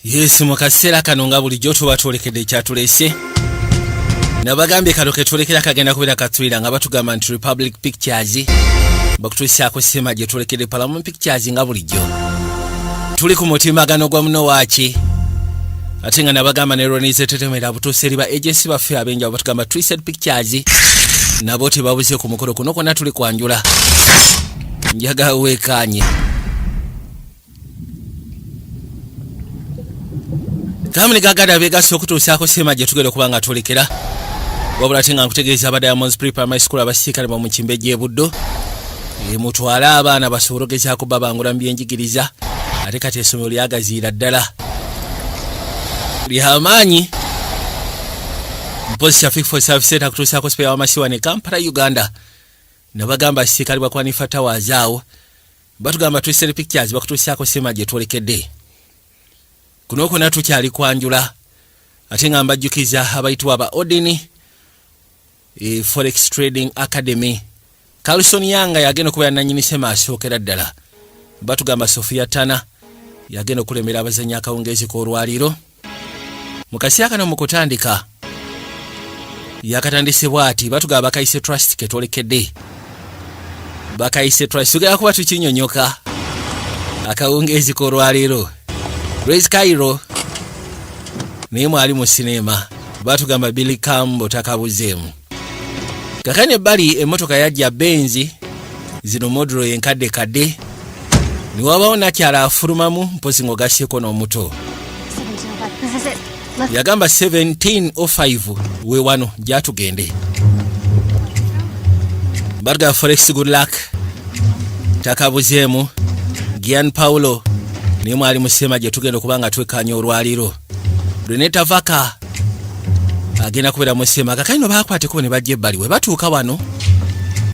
Yesu, mu kaseera kano nga bulijjo tuba twolekedde ekyatuleese. Nabagambye kano ketwolekera kagenda kubeera katwira nga batugamba nti Republic Pictures bakutuusaako sema gye twolekedde Paramount Pictures. Nga bulijjo tuli ku mutimbagano gwa muno waaki, ate nga nabagamba ne Ronize tetemera butuusa eri ba agency baffe ab'enjawulo. Batugamba Twisted Pictures nabo tebabuze ku mukolo kuno kwonna tuli kwanjula. Njagala weekaanye kamuni gagada begasa okutuusaako sema gye tugenda okuba nga twolekera. Wabula ate nga nkutegeeza aba Diamonds Pre Primary School abasiikale mu Kimbe gy'ebuddo, mutwale abaana basobole ogezaako babangula mu byenjigiriza. Ate kati essomero lyagaziira ddala lyamaanyi. Mpozi Shafik for Service Center kutuusaako spare w'amasiwa ne Kampala, Uganda. Nabagamba asiikalibwa kwanifa Towers awo. Batugamba Twisted Pictures bakutuusaako sema gye twolekedde. Kuno kwonna tukyali kwanjula, ate nga mbajjukiza abayitibwa aba Odin Forex Trading Academy. Carlson Yanga yagenda okubeera nanyini sema asookera ddala. Batugamba Sofia Tana yagenda okulemera abazanyi akawungeezi k'olwaliro. Mu kaseera kano mu kutandika yakatandisibwa ati batugamba bakayise Trust ketwolekedde, bakayise Trust. Tugenda kuba tukinyonyoka akawungeezi k'olwaleero. Rose Cairo naye mwali mu sinema. Batugamba Billy Cambo takabuzeemu. Kakani ebbali emmotoka yajja Benzi zino model enkadde kadde, niwabawo nakyala afulumamu mpozi ng'ogasyeko n'omuto. 1705. This is it. Let's Yagamba 1705 we wano gyatugende. Barga Forex, good luck takabuzeemu. Gian Paulo naye mwali musema gye tugenda okuba nga twekanya olwaliro. Reneta Vaka agenda kubeera musema. Kakati no bakwateko ne bajja ebbali. We batuuka wano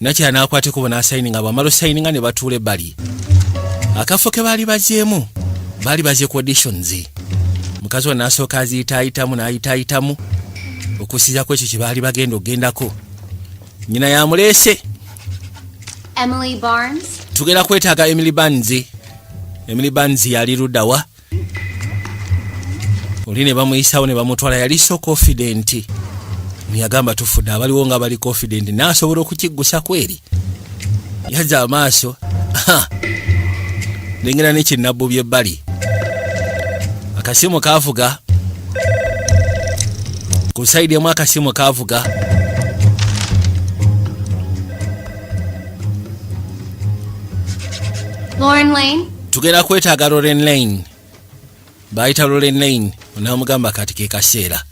nakyala n'akwateko n'asayininga. Bwamala osayininga ne batuula ebbali. Akafo ke baali bazeemu, baali baze ku auditions. Mukazi wa n'asooka aziyitaayitamu n'ayitaayitamu okusizaku ekyo kye baali bagenda okugendako. Nyina yamuleese. Emily Barnes. Tugenda kwetaaga Emily Barnes. Emily Barnes yali luddawa? Oli ne bamuyisawo ne bamutwala. Yali so confident, neyagamba tufudde abaliwo nga bali confident naasobola okukiggusa kweri. Yazza amaaso nengera nekinabbu byebbali. Akasimu kavuga ku side emu, akasimu kavuga. Lauren Lane. Tugenda kwetaaga Lauren Lane. Bayita Lauren Lane, onamugamba kati ke kaseera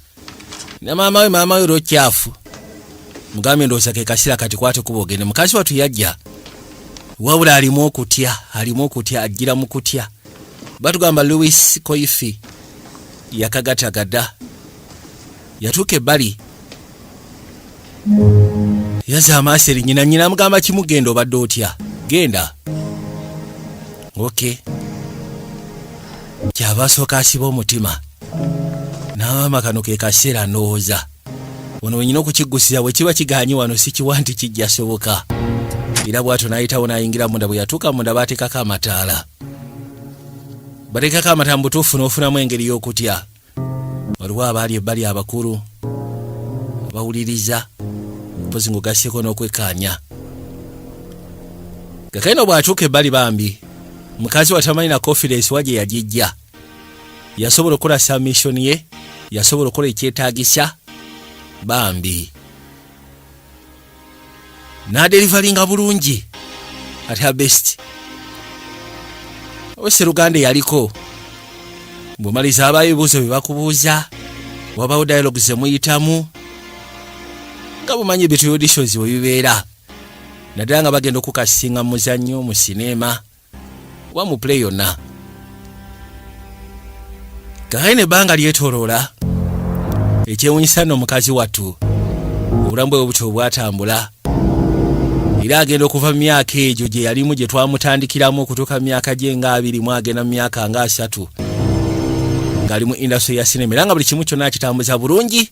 ne maama we. Maama we lwokyafu mugambye ndowooza ke kaseera kati kwate kuba ogende. Mukazi watu yajja, wabula alimu okutya, alimu okutya, ajjira mu kutya. Batugamba Louis Koifi yakagatagadda. Yatuuka ebbali, yaza amaaso eri nyina. Nyina amugamba kimu, "Genda, obadde otya, genda." Ok, kyava asooka asiba omutima n'amaama kano ke kaseera ndowooza wano wenyina okukiggusiza. Bwe kiba kiganye wano sikiwa nti kijja soboka. Era bwatyo n'ayitawo n'ayingira munda. Bwe yatuuka munda baateekako amataala, bateekako amataala. Mu butuufu n'ofunamu engeri y'okutya. Waliwo abaali ebbali abakulu abawuliriza mpozi ng'ogasseko n'okwekkaanya. Gakaino bw'atuuka ebbali bambi mukazi watamanyi na confidence wa gye yagijja. Yasobola okukola submission ye, yasobola okukola ekyetaagisa bambi n'adeliveringa bulungi at her best. Oseruganda yaliko bw'omaliza abayo ebibuuzo bye bakubuuza, wabawo dialogue zemuyitamu nga bumanyi ebintu auditions bwe bibeera, naddala nga bagenda okukasinga mu muzannyo, mu sinema oba mu play yonna. Kakali nebbanga lyetoloola. Ekyewunyisa nno omukazi wattu obulamu bwe butyo bwatambula, era agenda okuva mu myaka egyo gye yalimu gye twamutandikiramu okutuuka mu myaka gye nga 20, agenda mu myaka nga 30 ng'ali mu industry ya sinema, era nga buli kimu kyonna akitambuza bulungi.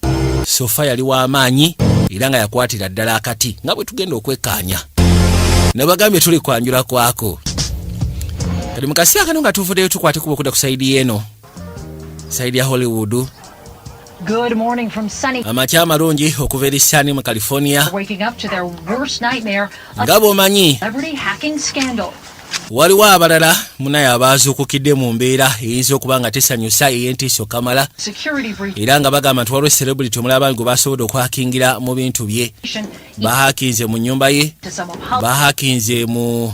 So far yali w'amaanyi era nga yakwatira ddala akati nga bwe tugenda okwekkaanya. Nabagambye tuli kwanjula kwako. Kati mu kaseera kano nga tuvuddeyo tukwate kuba okudda ku side y'eno. Side ya Hollywood. Good morning from sunny. Amakya amalungi okuva eri Sunny mu California. Waking up to their worst nightmare, a Nga bw'omanyi, celebrity hacking scandal. waliwo abalala munaye abaazuukukidde mu mbeera eyinza okuba nga tesanyusa, ey'entiisa okamala. Security breach Era nga bagamba nti waliwo celebrity omulala gwe basobodde okuhakingira mu bintu bye. Bahakinze mu nnyumba ye. To some of Hollywood Bahakinze mu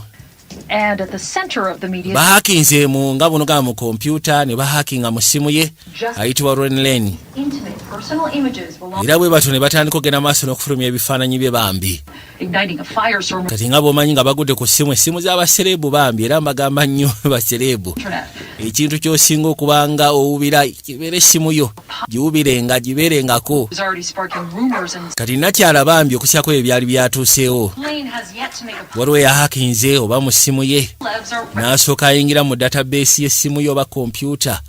and at the center of the media Bahakinze mu nga buno gamba mu kompyuta ne bahakinga mu ssimu ye ayitibwa Ron Lane. Intimate personal images belong Era bwe batyo ne batandika okugenda maaso n'okufulumya ebifaananyi bye bambi. Igniting a firestorm Kati nga bw'omanyi nga bagudde ku ssimu, essimu z'aba celeb bambi, era mbagamba nnyo ba celeb, internet. Ekintu ky'osinga okuba nga owubira kibeera essimu yo, giwubirenga, gibeerengako. Is already sparking rumors and Kati nakyala bambi okusyako ebyo byali byatuuseewo. Lane has yet to make a Waliwo eyahakinze oba mu ssimu ye, celebs are n'asooka ayingira mu database y'essimu ye oba kompyuta.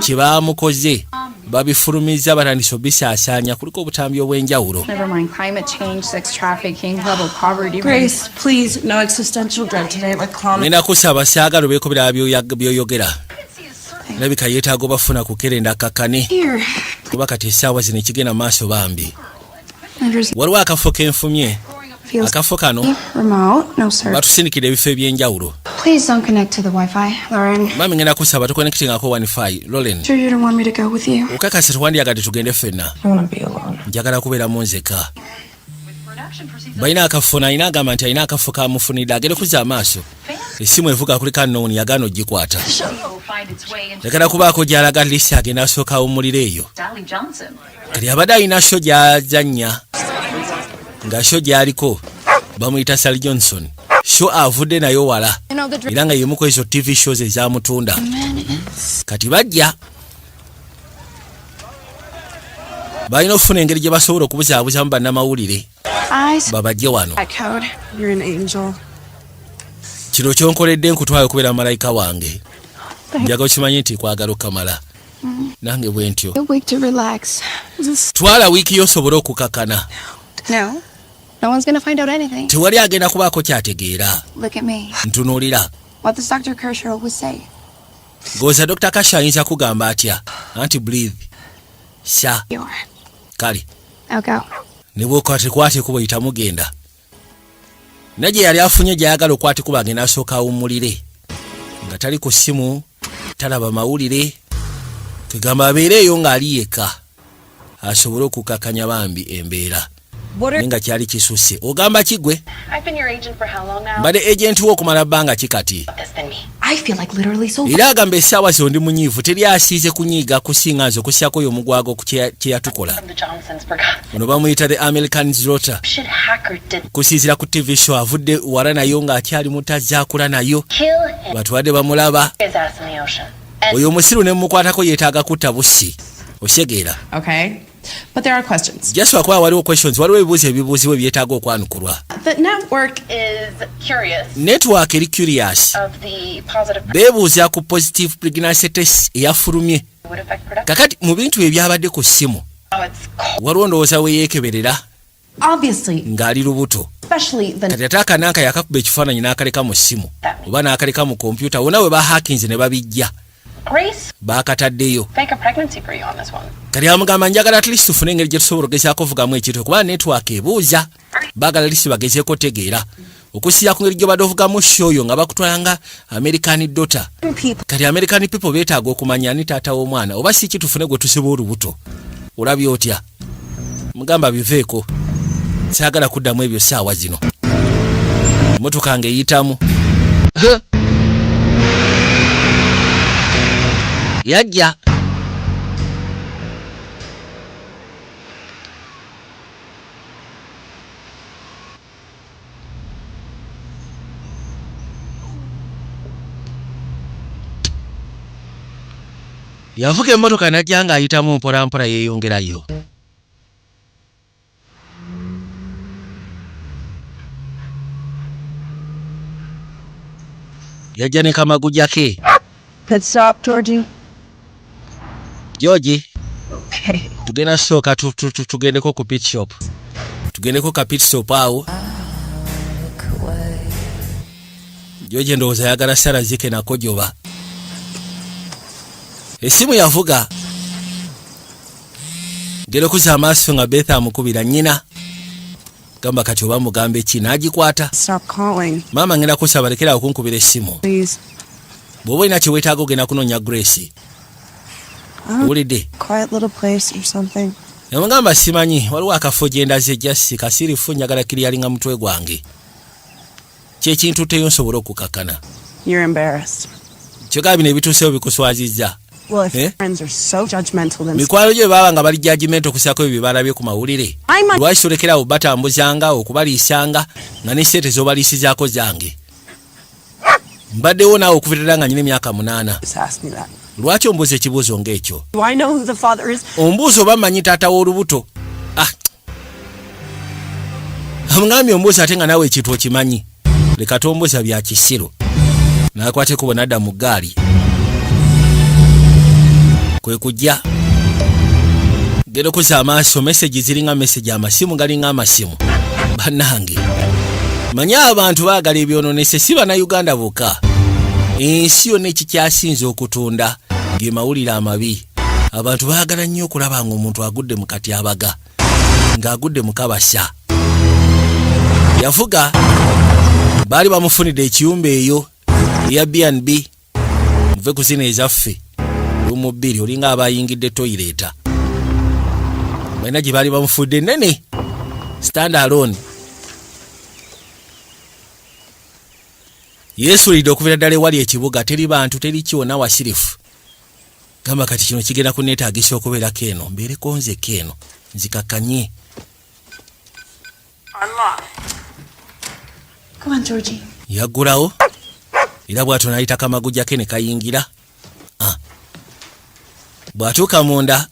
Kye baamukoze babifulumiza, batandise obisaasaanya, kuliko obutambi obw'enjawulo. Never mind climate change, sex trafficking, global poverty. Grace, please, no existential dread today. We're calm. Ngenda kusaba, saagala obeeko birala by'oyogera. Labika yeetaaga obafuna kukerenda kakkane. Here. Kuba kati essaawa zino ekigenda maaso bambi, Andrews waliwo akafo kenfumye. Feels Akafo kano remote. No sir. batusindikira ebifo ebyenjawulo. Please don't connect to the Wi-Fi, Lauren. Mami, ngenda kusaba tokonekitingako wifi, Lauren. Sure you don't want me to go with you? Okakasa tewandyagadde tugende ffenna? I want to be alone. Njagala kubeeramu nzeka. Production proceeds Balina akafo, nalina agamba nti alina akafo kamufunidde agende kuzza amaaso. Essimu evuga kulika nooni, yagaana ogikwata. Will find its way into Lekera kubaako gy'alaga lisi, agenda asooka awummulira eyo. Sally Johnson. Kati abadde alina show gy'azannya, nga show gy'aliko bamuyita Sally Johnson. Show avudde nayo wala. You know the drill. Era nga yemu ku ezo TV shows ezamutunda. Kati bajja balina okufuna engeri gye basobola okubuzaabuzamu bannamawulire I babajje wano. That code. You're an angel. Kino kyonkoledde nkutwala okubeera malayika wange. Njagala okimanye nti kwagala okamala nange bwe ntyo. A week to relax. This Twala wiiki yo osobole okukakana. No. No one's gonna find out anything. Tewali agenda kubaako kyategeera. Look at me. Ntunuulira. What does Dr. Kershaw always say? Ng'oza Dr. Kasha ayinza kugamba atya? Anti breathe sha. You are. Kale. Now go. Ne bwokwate kuba oyitamu genda naye gye yali afunye gy'ayagala okwate kuba agenda asooka awummulire nga tali ku ssimu, talaba mawulire, kegamba abeere eyo ng'ali yekka asobole okukakanya bambi embeera. Naye nga kyali kisusse. Ogamba kigwe. I've been your agent for how long now? Mbadde agent wo okumala bbanga ki kati? This than me. I feel like literally so. Era agamba essaawa zo ndi munyiivu, teri asiize kunyiiga kusinga nze okusyako oyo omugwago ku kye yatukola. From the Johnsons, for God's Ono bamuyita the American Slaughter. Shit hacker did Kusinziira ku TV show avudde wala nayo ng'akyali muto, akula nayo. Kill him. Batwadde bamulaba. His ass in the ocean. And Oyo omusiru ne mumukwatako yeetaaga kutta bussi, osegeera? Okay. But there are questions. Just wakuba waliwo questions, waliwo ebibuuzo ebibuuzibwa ebyetaaga okwanukulwa. The network is curious Network eri curious of the positive beebuuza ku positive pregnancy test eyafulumye. would affect production. Kakati mu bintu ebyabadde ku ssimu, Oh, it's cold. waliwo ndowooza weyeekeberera obviously, ng'ali lubuto. especially the Kati ate akananka yakakuba ekifaananyi n'akaleka mu ssimu oba n'akaleka mu kompyuta, wonna we bahakinze ne babijja. Grace, Baakataddeyo. fake a pregnancy for you on this one. Kati amugamba njagala at least tufune engeri gye tusobola ogezaako ovugamu ekintu, kuba network ebuuza, baagala least bagezeeko tegeera okusinza ku ngeri gyobadde ovugamu show yo nga bakutwala nga American Daughter. People. Kati American people beetaaga okumanya ani taata w'omwana oba si ki, tufune gwe tusiba olubuto. Olabye otya? Mugamba biveeko, saagala kuddamu ebyo saawa zino. Emotoka ng'eyitamu. Huh. Yajja. Yavuga emmotoka najja ng'ayitamu mpola mpola yeeyongerayo. Yajja ne kamagujja ke. Pit stop, Georgie. George. Okay. Tugenda sooka tugendeko ku pit stop, tugendeko ka pit stop awo. George ndowooza ayagala sala zike nako joba. Essimu yavuga. Gera okuzza amaaso nga Betha amukubira nnyina. Gamba kati oba mugambe ki? N'agikwata. Stop calling, Maama, ngenda kusaba lekera okunkubira essimu. please. Bw'oba olina kyeweetaaga, ogenda kunoonya Grace. Owulidde? Quiet little place or something. Yamugamba, simanyi, waliwo akafo gye ndaze, jasi kasirifu, njagala kiriyalinga mutwe gwange, kyekintuteyo nsobole okukakkana. You're embarrassed. Kyogaba bino ebituusewo bikuswazizza. Well, if Eh? friends are so judgmental, then Mikwano gyo bwe baba nga bali judgmental okusako ebyo bye balabye ku mawulire, I'm a- lwaki tolekerawo batambuzanga okubaliisanga nga ne sente z'obaliisizaako zange? Mbaddewo naawe okuva ddala nga nyina emyaka 8. just ask me that. Lwaki ombuuza ekibuuzo ng'ekyo? Do I know who the father is? Ombuuza oba mmanyi taata w'olubuto? Ah, amugambye ombuuza ate nga naawe ekintu okimanyi, leka tombuuza bya kisiru. N'akwata ekkubo n'adda mu ggaali, kwe kujja genda okuzza amaaso, message ziringa message, amasimu galinga amasimu. Bannange, manye abantu baagala ebyononese, si Bannayuganda bokka, ensi yonna. Ekikyasinze okutunda ge mawulire amabi. Abantu baagala nnyo okulaba nga omuntu agudde mu katyabaga, ng'agudde mu kabasa. Yavuga, baali bamufunidde ekiyumba eyo eya B&B. Muve ku zino ezaffe lumu bbiri, olinga abayingidde toilet. Balina gye baali bamufudde nene, stand alone. Yeesulidde okuviira ddala ewali ekibuga, teri bantu, teri kyona, wasirifu. Gamba kati kino kigenda kuneetaagisa okubeerako eno, mbeereko nzeko eno, nzikakkanye. Come on, Georgie. Yaggulawo era bw'atyo n'ayita kamagujja ke ne kayingira. Ah. Bw'atuuka munda,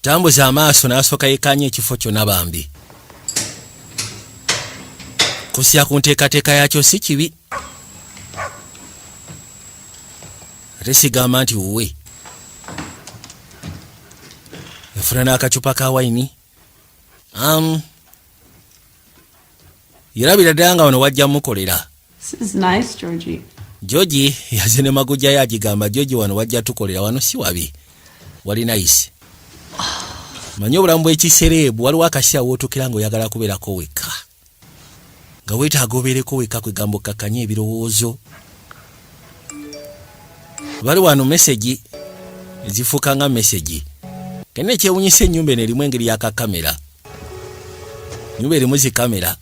tambuza amaaso n'asooka yekkaanya ekifo kyonna. Bambi, kusya ku nteekateeka yakyo si kibi, ate sigamba nti wuwe. Yafuna n'akacupa ka wayini. Yerabira ddala nga wano wajja mukolera. This is nice, Georgie. Georgi yaze ne magujjayo, agigamba, Georgi, wano wajja tukolera, wano si wabi, wali nice. Manye obulamu bw'ekisereebu, waliwo akaseera wootukira ng'oyagala kubeerako wekka, nga weetaaga obeereko wekka, kwegamba okkakkanye ebirowoozo. Bali wano message ezifuuka nga message. Kena ekyewunyisa, ennyumba eno erimu engeri yakakamera, nyumba erimu zikamera.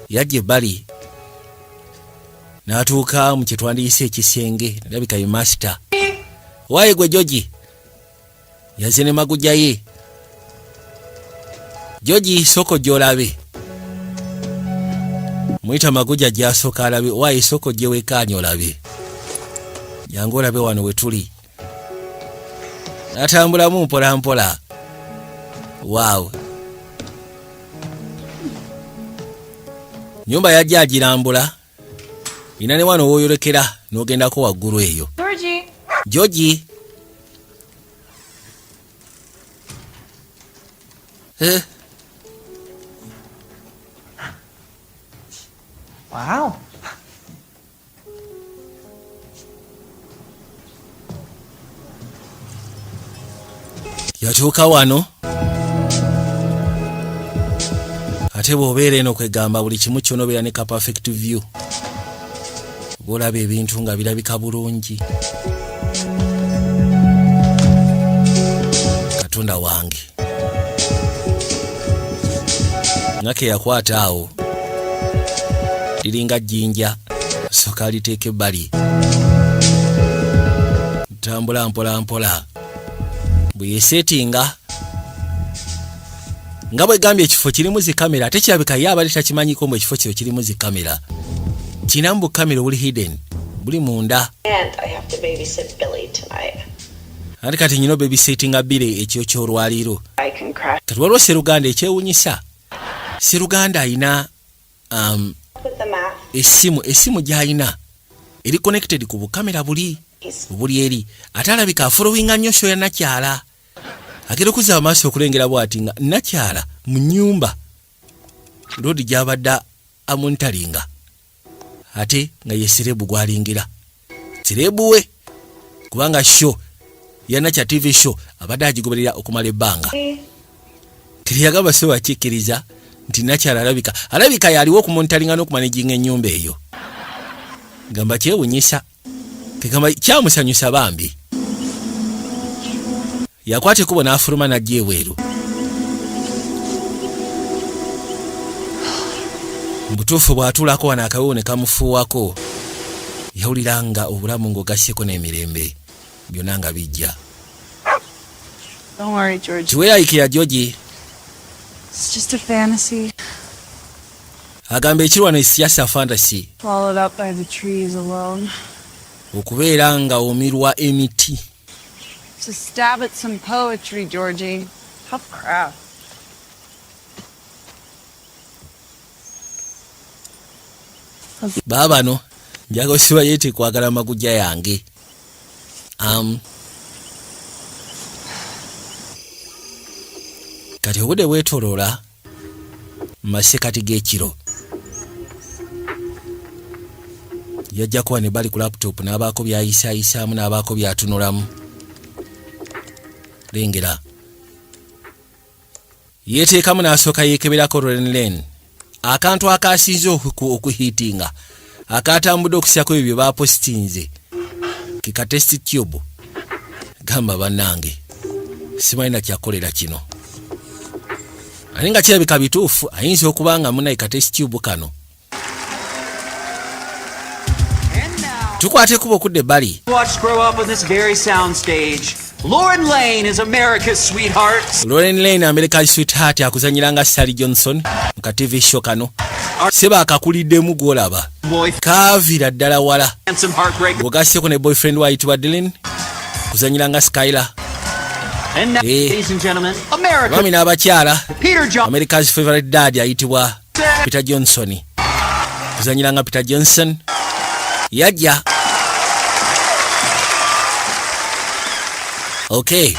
Yajja ebbali n'atuuka mu kyetwandiyise ekisenge, nalabika ye master. Waaye gwe Jogi, yaze ne magujja ye. Jogi, soko gy'olabe, muyita magujja gyasooka alabe. Waaye soko gyewekaanya olabe, jangu olabe wano we tuli. N'atambulamu mpola mpola. Waawo, nyumba yajja agirambula ina ne wano wooyolekera n'ogendako waggulu eyo. Georgie. Jogi. Eh, Wow. Yatuuka wano ate bw'obeera eno, kwegamba buli kimu kyona obeera ne ka perfect view, bwolaba ebintu nga birabika bulungi. Katonda wange, nga ke yakwata awo liringa jjinja, soka aliteeka ebbali. Tambula mpola mpola bwe yeseetinga. Nga bwegambye, ekifo kirimu zikamera, ate kirabika ye abali takimanyiko mbu ekifo kino kirimu zikamera, kirinamu bukamera obuli hidden, buli munda. And I have to babysit Billy tonight. Ate kati nyina babysittinga Billy ekyo kyolwaliiro. I can crash Kati waliwo seruganda ekyewunyisa, seruganda ayina with the math. essimu gy'ayina eri connected ku bukamera buli obuli eri, ate alabika afollowinga nnyo show ya nakyala. Agenda okuzza amaaso okulengera bw'ati nga nakyala mu nnyumba loodi gy'abadde amonitoringa, ate nga ye celeb gwalingira, celeb we. Kubanga show yanakya TV show abadde agigoberera okumala ebbanga. Teyagamba so wakikkiriza nti nakyala alabika alabika yaliwo okumonitoringa n'okumanaginga ennyumba eyo. Gamba kyewunyisa, kegamba kyamusanyusa bambi. Yakwata ekkubo n'afuluma n'ajja ebweru. Mu butuufu bw'atuulako wano akawewo ne kamufuuwako, yawulira nga obulamu ng'ogasseko n'emirembe byonna nga bijja. Don't worry, Georgie. Tiweerayikira, Georgie. It's just a fantasy. Agamba ekirwano just a fantasy. Swallowed up by the trees alone. Okubeera nga omirwa emiti. It's a stab at some poetry, Georgie. Tough crap. Baabano njaga osiba yeete kwagala magujja yange. Kati obudde bwetoloola mu masekati g'ekiro, yajja kuba ne bali ku laptop n'abaako by'ayisaayisaamu n'abaako by'atunulamu. Lengera yeeteekamu n'asooka yeekeberako Lauren Lane, akantu akasinze okuhiitinga akatambudde okusyako ebyo bye bapositinze ke ka test tube. Gamba bannange, simanyi nakyakolera kino, ate nga kirabika bituufu, ayinza okuba nga munaye ka test tube kano. Tukwata ekkubo okudda ebbali. Watched grow up on this very soundstage. Lauren Lane is America's sweetheart. Lauren Lane, American sweetheart, akuzanyira nga Sally Johnson mu ka TV show kano. Seba akakuliddemu gwolaba. Boy, Kaavira ddala wala. handsome heartbreaker. Bw'ogasseko ne boyfriend we ayitibwa Dylan, kuzanyira nga Skyler. And now, Eh. ladies and gentlemen, America. Abaami n'abakyala, Peter Johnson. America's favorite dad ayitibwa Peter Johnson, kuzanyira nga Peter Johnson yajja. Okay,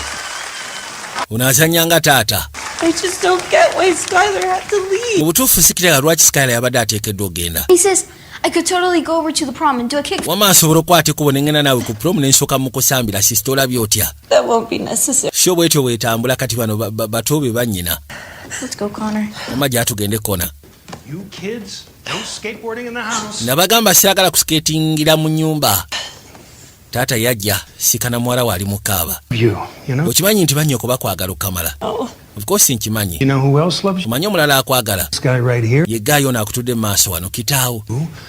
ono azanya nga taata. I just don't get why Skylar had to leave. Mu butuufu sikiraga lwaki Skyler yabadde ateekeddwa okgenda. He says I could totally go over to the prom and do a kick. Wama asobola okukwata ekkubo nengenda naawe ku prom nensooka mu kusambira. Sister, olabye otya? That won't be necessary. Sho bwetyo bwetambula. Kati bano bato be bannyina. Let's go, Connor. Wama gyatugende kona. You kids, no skateboarding in the house. Nabagamba syagala kuskatingira mu nyumba. Taata yajja sikana muwala we ali mukaaba. You know? Okimanyi nti bannyoko bakwagala okukamala? Oh. Of course nkimanyi. You know who else loves you? Omanyi omulala akwagala? This guy right here. Ye guy ono akutudde mu maaso wano, kitaawo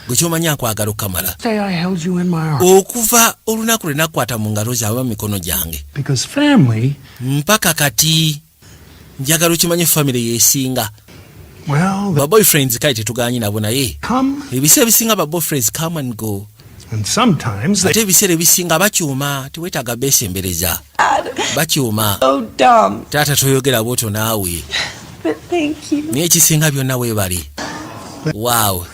gwe kyomanyi akwagala okukamala. Say I held you in my arms. Okuva olunaku lwe nakwata mu ngalo zaabwe mu mikono gyange Because family, mpaka kati, njagala okimanye famire yesinga. well, they Ba boyfriends kale tetuganye nabo, naye come ebiseera ebisinga ba boyfriends come and go. and sometimes they Ate ebiseera ebisinga bakyuma, teweetaaga beesembereza, bakyuma. So dumb. Taata, toyogera bwotyo naawe. But thank you. Naye ekisinga byonna weebale. Waawe,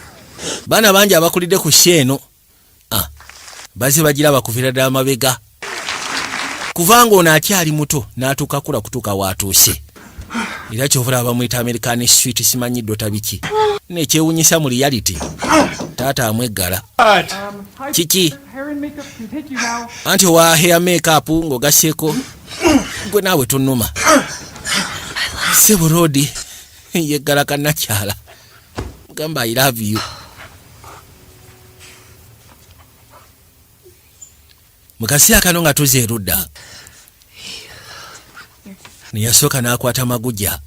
baana bangi abakulidde ku show eno. Ah, bazze bagiraba kuviira ddala mabega, kubanga ono akyali muto n'atuuka kula kutuuka waatuuse, era kyovula bamwyita American sweet simanyi daughter biki. Nekyewunyisa mu reality taata amweggala kiki anti owa hair makeup ng'ogasseeko gwe naawe tonnuma sebo roodi yeggala kannakyala mugamba, "I love you." Mu kaseera kano nga tuza erudda, neyasooka n'akwata magujja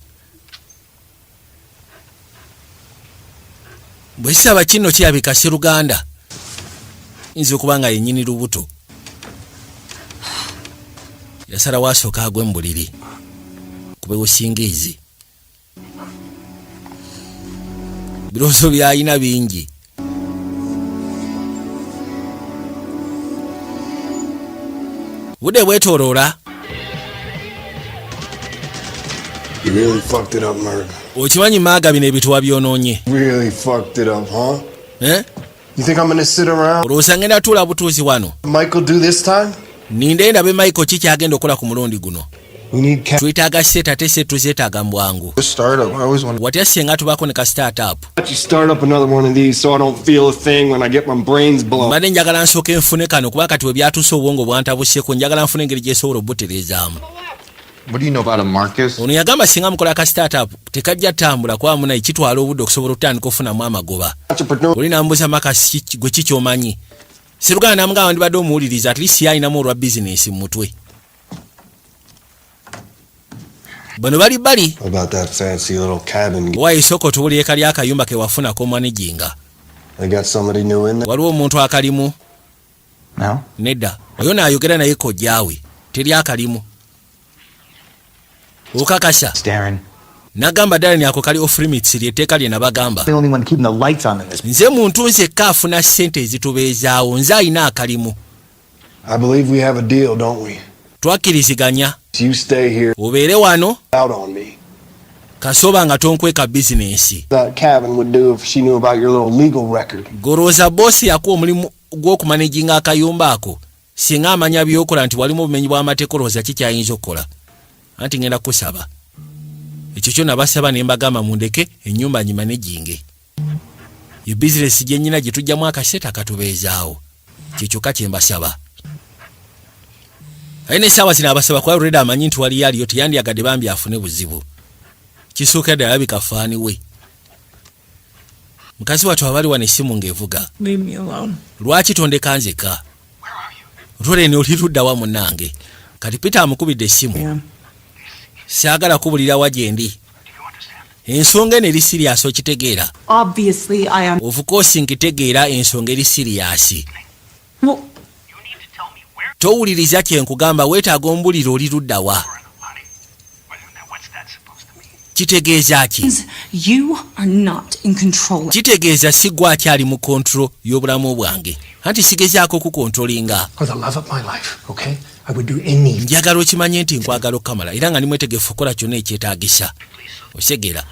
bwe kisaba kino kirabika sseruganda yinza okuba nga yennyini lubuto. Yasalawo asooka agwe mu buliri kubewo singiizi. Birowoozo byalina bingi. Budde bwetooloola. You really fucked it up, Merg. Okimanyi maaga bino ebintu wabyonoonye. Really fucked it up, huh? Eh? You think I'm gonna sit around? Olowooza ngenda tuula butuuzi wano? Michael do this time? Ninde ndabe Michael ki kyagenda okukola ku mulundi guno. We need cash. Twetaaga sente, ate sente tuzeetaaga mu bwangu. A startup. I always want Watya singa tubaako ne ka startup? to you start up another one of these so I don't feel a thing when I get my brains blown. Mbadde njagala nsooke nfune kano, kuba kati we byatuuse obwongo bwantabuseeko. Njagala nfune engeri gyesobola obutereezaamu. What do you know about a Marcus? Ono yagamba singa mukola ka startup tekajja tambula, kuba munaye kitwala obudde okusobola okutandika okufunamu amagoba. Entrepreneur. Oli nambuuza, "Makasi, gwe kikyomanyi?" Seruganda namugamba, ndibadde omuwuliriza, at least yalinamu olwa bizinesi mu mutwe. Bano bali bali. About that fancy little cabin. Owaye, sooka otubulire kali akayumba ke wafuna k'omwanijinga. They got somebody new in there. Waliwo omuntu akalimu? No. Nedda, oyo naayogera naye kojjaawe, teri akalimu. Okakasa? It's Darren. Nagamba, "Darren, ako kali off limits, lyetteeka lye nabagamba." The only one keeping the lights on in this. Nze muntu nzekka afuna ssente ezitubeezaawo, nze alina akalimu. I believe we have a deal, don't we? Twakkiriziganya. You stay here Obeere wano. out on me. Kasoba nga tonkweka bizinensi. That cabin would do if she knew about your little legal record. Golowooza boosi yakuwa omulimu gw'okumanaginga akayumba ako, singa amanya byokola nti walimu obumenyi bw'amateeka, olowooza kikyayinza okukola? Anti ngenda kusaba ekyo kyo nabasaba ne mbagamba mundeke ennyumba nyimanaginge, ye bizinesi gye nnyina gye tujjamu akasente akatubeezaawo. Kyekyokka kye mbasaba. Aye n'essaawa zino abasaba kuba already amanyi nti waliyo aliyo, teyandyagadde bambi afune buzibu. Kisuuka ddala alabika faani we mukazi wattu abali wano essimu ng'evuga. Leave me alone. Lwaki tondeka nzeka? Loreni, oli luddawa munnange? Kati Peter amukubidde essimu. Yeah. Saagala kubulira wa gye ndi, ensonga eno eri serious, okitegeera? Obviously, I am. Of course nkitegeera, ensonga eri serious. Well, Towuliriza kye nkugamba, weetaaga ombulira oli luddawa. Kitegeeza ki? You are not in control. Kitegeeza si gwe akyali mu control y'obulamu bwange, anti sigezaako kukontrolinga. For the love of my life, okay? I would do anything. Njagala okimanye nti nkwagala okukamala, era nga ndi mwetegefu okukola kyonna ekyetaagisa, osegera.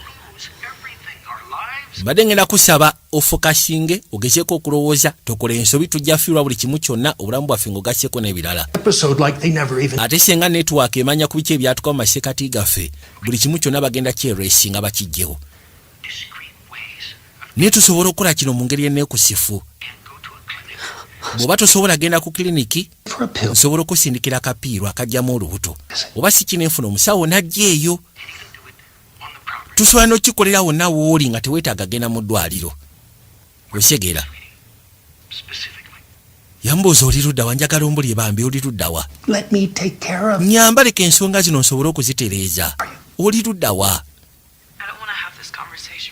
Mbadde ngenda kusaba ofokasinge, ogezeeko okulowooza, tokola ensobi, tujja fiirwa buli kimu kyonna, obulamu bwaffe ng'ogasseko n'ebirala. Episode like they never even Ate senga network emanya ku biki ebyatuka mu masekati gaffe, buli kimu kyonna bagenda kyeresinga bakijjewo, naye tusobola okukola kino mu ngeri enneekusifu. Bw'oba tosobola genda ku kiliniki, for a pill. nsobola okusindikira akapiirwa akajjamu olubuto, oba si kino enfuna omusawo najja eyo, tusobola n'okikolera wonna wooli nga teweetaaga genda mu ddwaliro, osegera. Yambuuza, "Oli luddawa? Njagala ombulye bambi, oli luddawa?" Let me take care of Nyamba, leka ensonga zino nsobole okuzitereeza. Oli luddawa?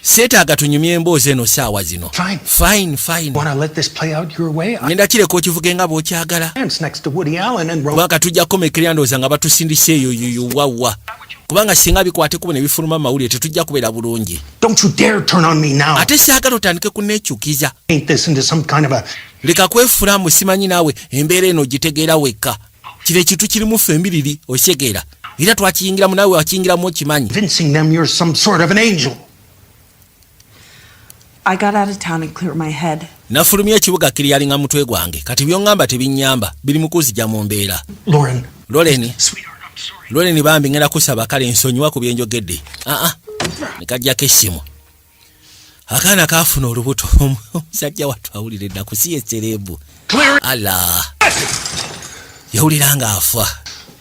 Seetaaga tunyumye emboozi eno saawa zino. Fine. Fine, fine. Want to let this play out your way? I Ngenda kireka okivuge nga bw'okyagala. dance next to Woody Allen and Kubanga tujja kukomekera, ndowooza nga batusindise eyo yoyowawa, kubanga singa bikwate kubo ne bifuluma amawulire, tetujja kubeera bulungi. Don't you dare turn on me now. Ate saagala otandike kunneekyukiza. Paint this into some kind of a Leka kwefulamu, simanyi naawe embeera eno ogitegeera wekka. Kino ekintu kirimu ffe embiriri, okitegeera, era twakiyingiramu, naawe wakiyingiramu, okimanyi. Convincing them you're some sort of an angel. I got out of town and cleared my head. Nafulumya ekibuga, kiryalinga mutwe gwange, kati byoŋŋamba tebinnyamba, biri mu kunzija mu mbeera. Lauren, Loren. Sweetheart, I'm sorry. Loren bambi, ngenda kusaba, kale nsonyiwa ku byenjogedde. Aa, nekajjako essimu. Akaana kaafuna olubuto, omusajja wattu awulira ennaku, si ye celeb. Clear. Ala, yawulira ng'afa.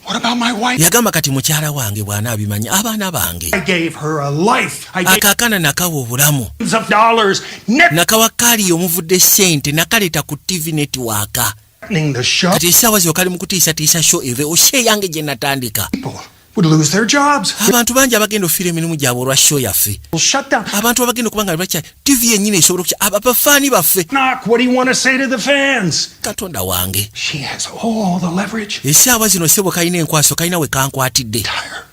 What about my wife? Yagamba, "Kati mukyala wange bw'anaabimanya, abaana bange?" I gave her a life. I gave Akaakaana nakawa obulamu. millions of dollars. Never Nakawa kaali omuvudde ssente, nakaleeta ku TV network. threatening the show. Kati essaawa zino kali mu kutiisatiisa show eve osho eyange gye natandika. People would lose their jobs. Abantu bangi abagenda ofiira emirimu gyabwe olwa show yaffe. Will shut down. Abantu abagenda okuba nga bakya TV yennyini esobola okukya abafaani baffe. Knock. What do you want to say to the fans? Katonda wange. She has all the leverage. Essaawa zino sebo kalina enkwaso, kalina we kankwatidde. Entire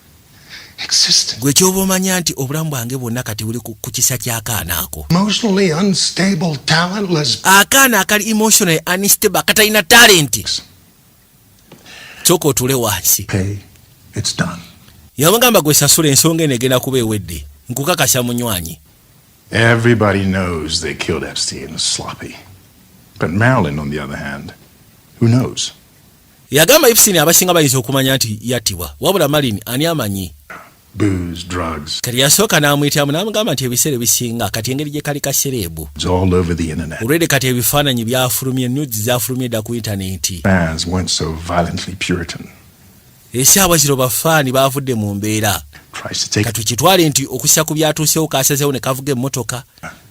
existence. Gwe kyoba omanya nti obulamu bwange bwonna kati buli ku kisa ky'akaana ako. Emotionally unstable, talentless. Akaana akali emotionally unstable, akatalina talent. Sooka otule wansi. Pay. It's done. Yamugamba, "Gwe sasula, ensonga eno egenda kuba ewedde, nkukakasa munywanyi." Everybody knows they killed Epstein sloppy. But Marilyn, on the other hand, who knows? Yagamba Epstein abasinga bayinza okumanya nti yattibwa, wabula Marilyn ani amanyi? Booze, drugs. Kati yasooka n'amuyitamu n'amugamba nti ebiseera ebisinga kati engeri gye kali ka celeb, It's all over the internet. Olwedde kati ebifaananyi byafulumye, nudes zafulumye dda ku intaneti. Fans weren't so violently Puritan. Esaawa zino bafaani bavudde mu mbeera. Tries to take Katukitwale nti okussa ku byatuusewo, kasazeewo ne kavuga emmotoka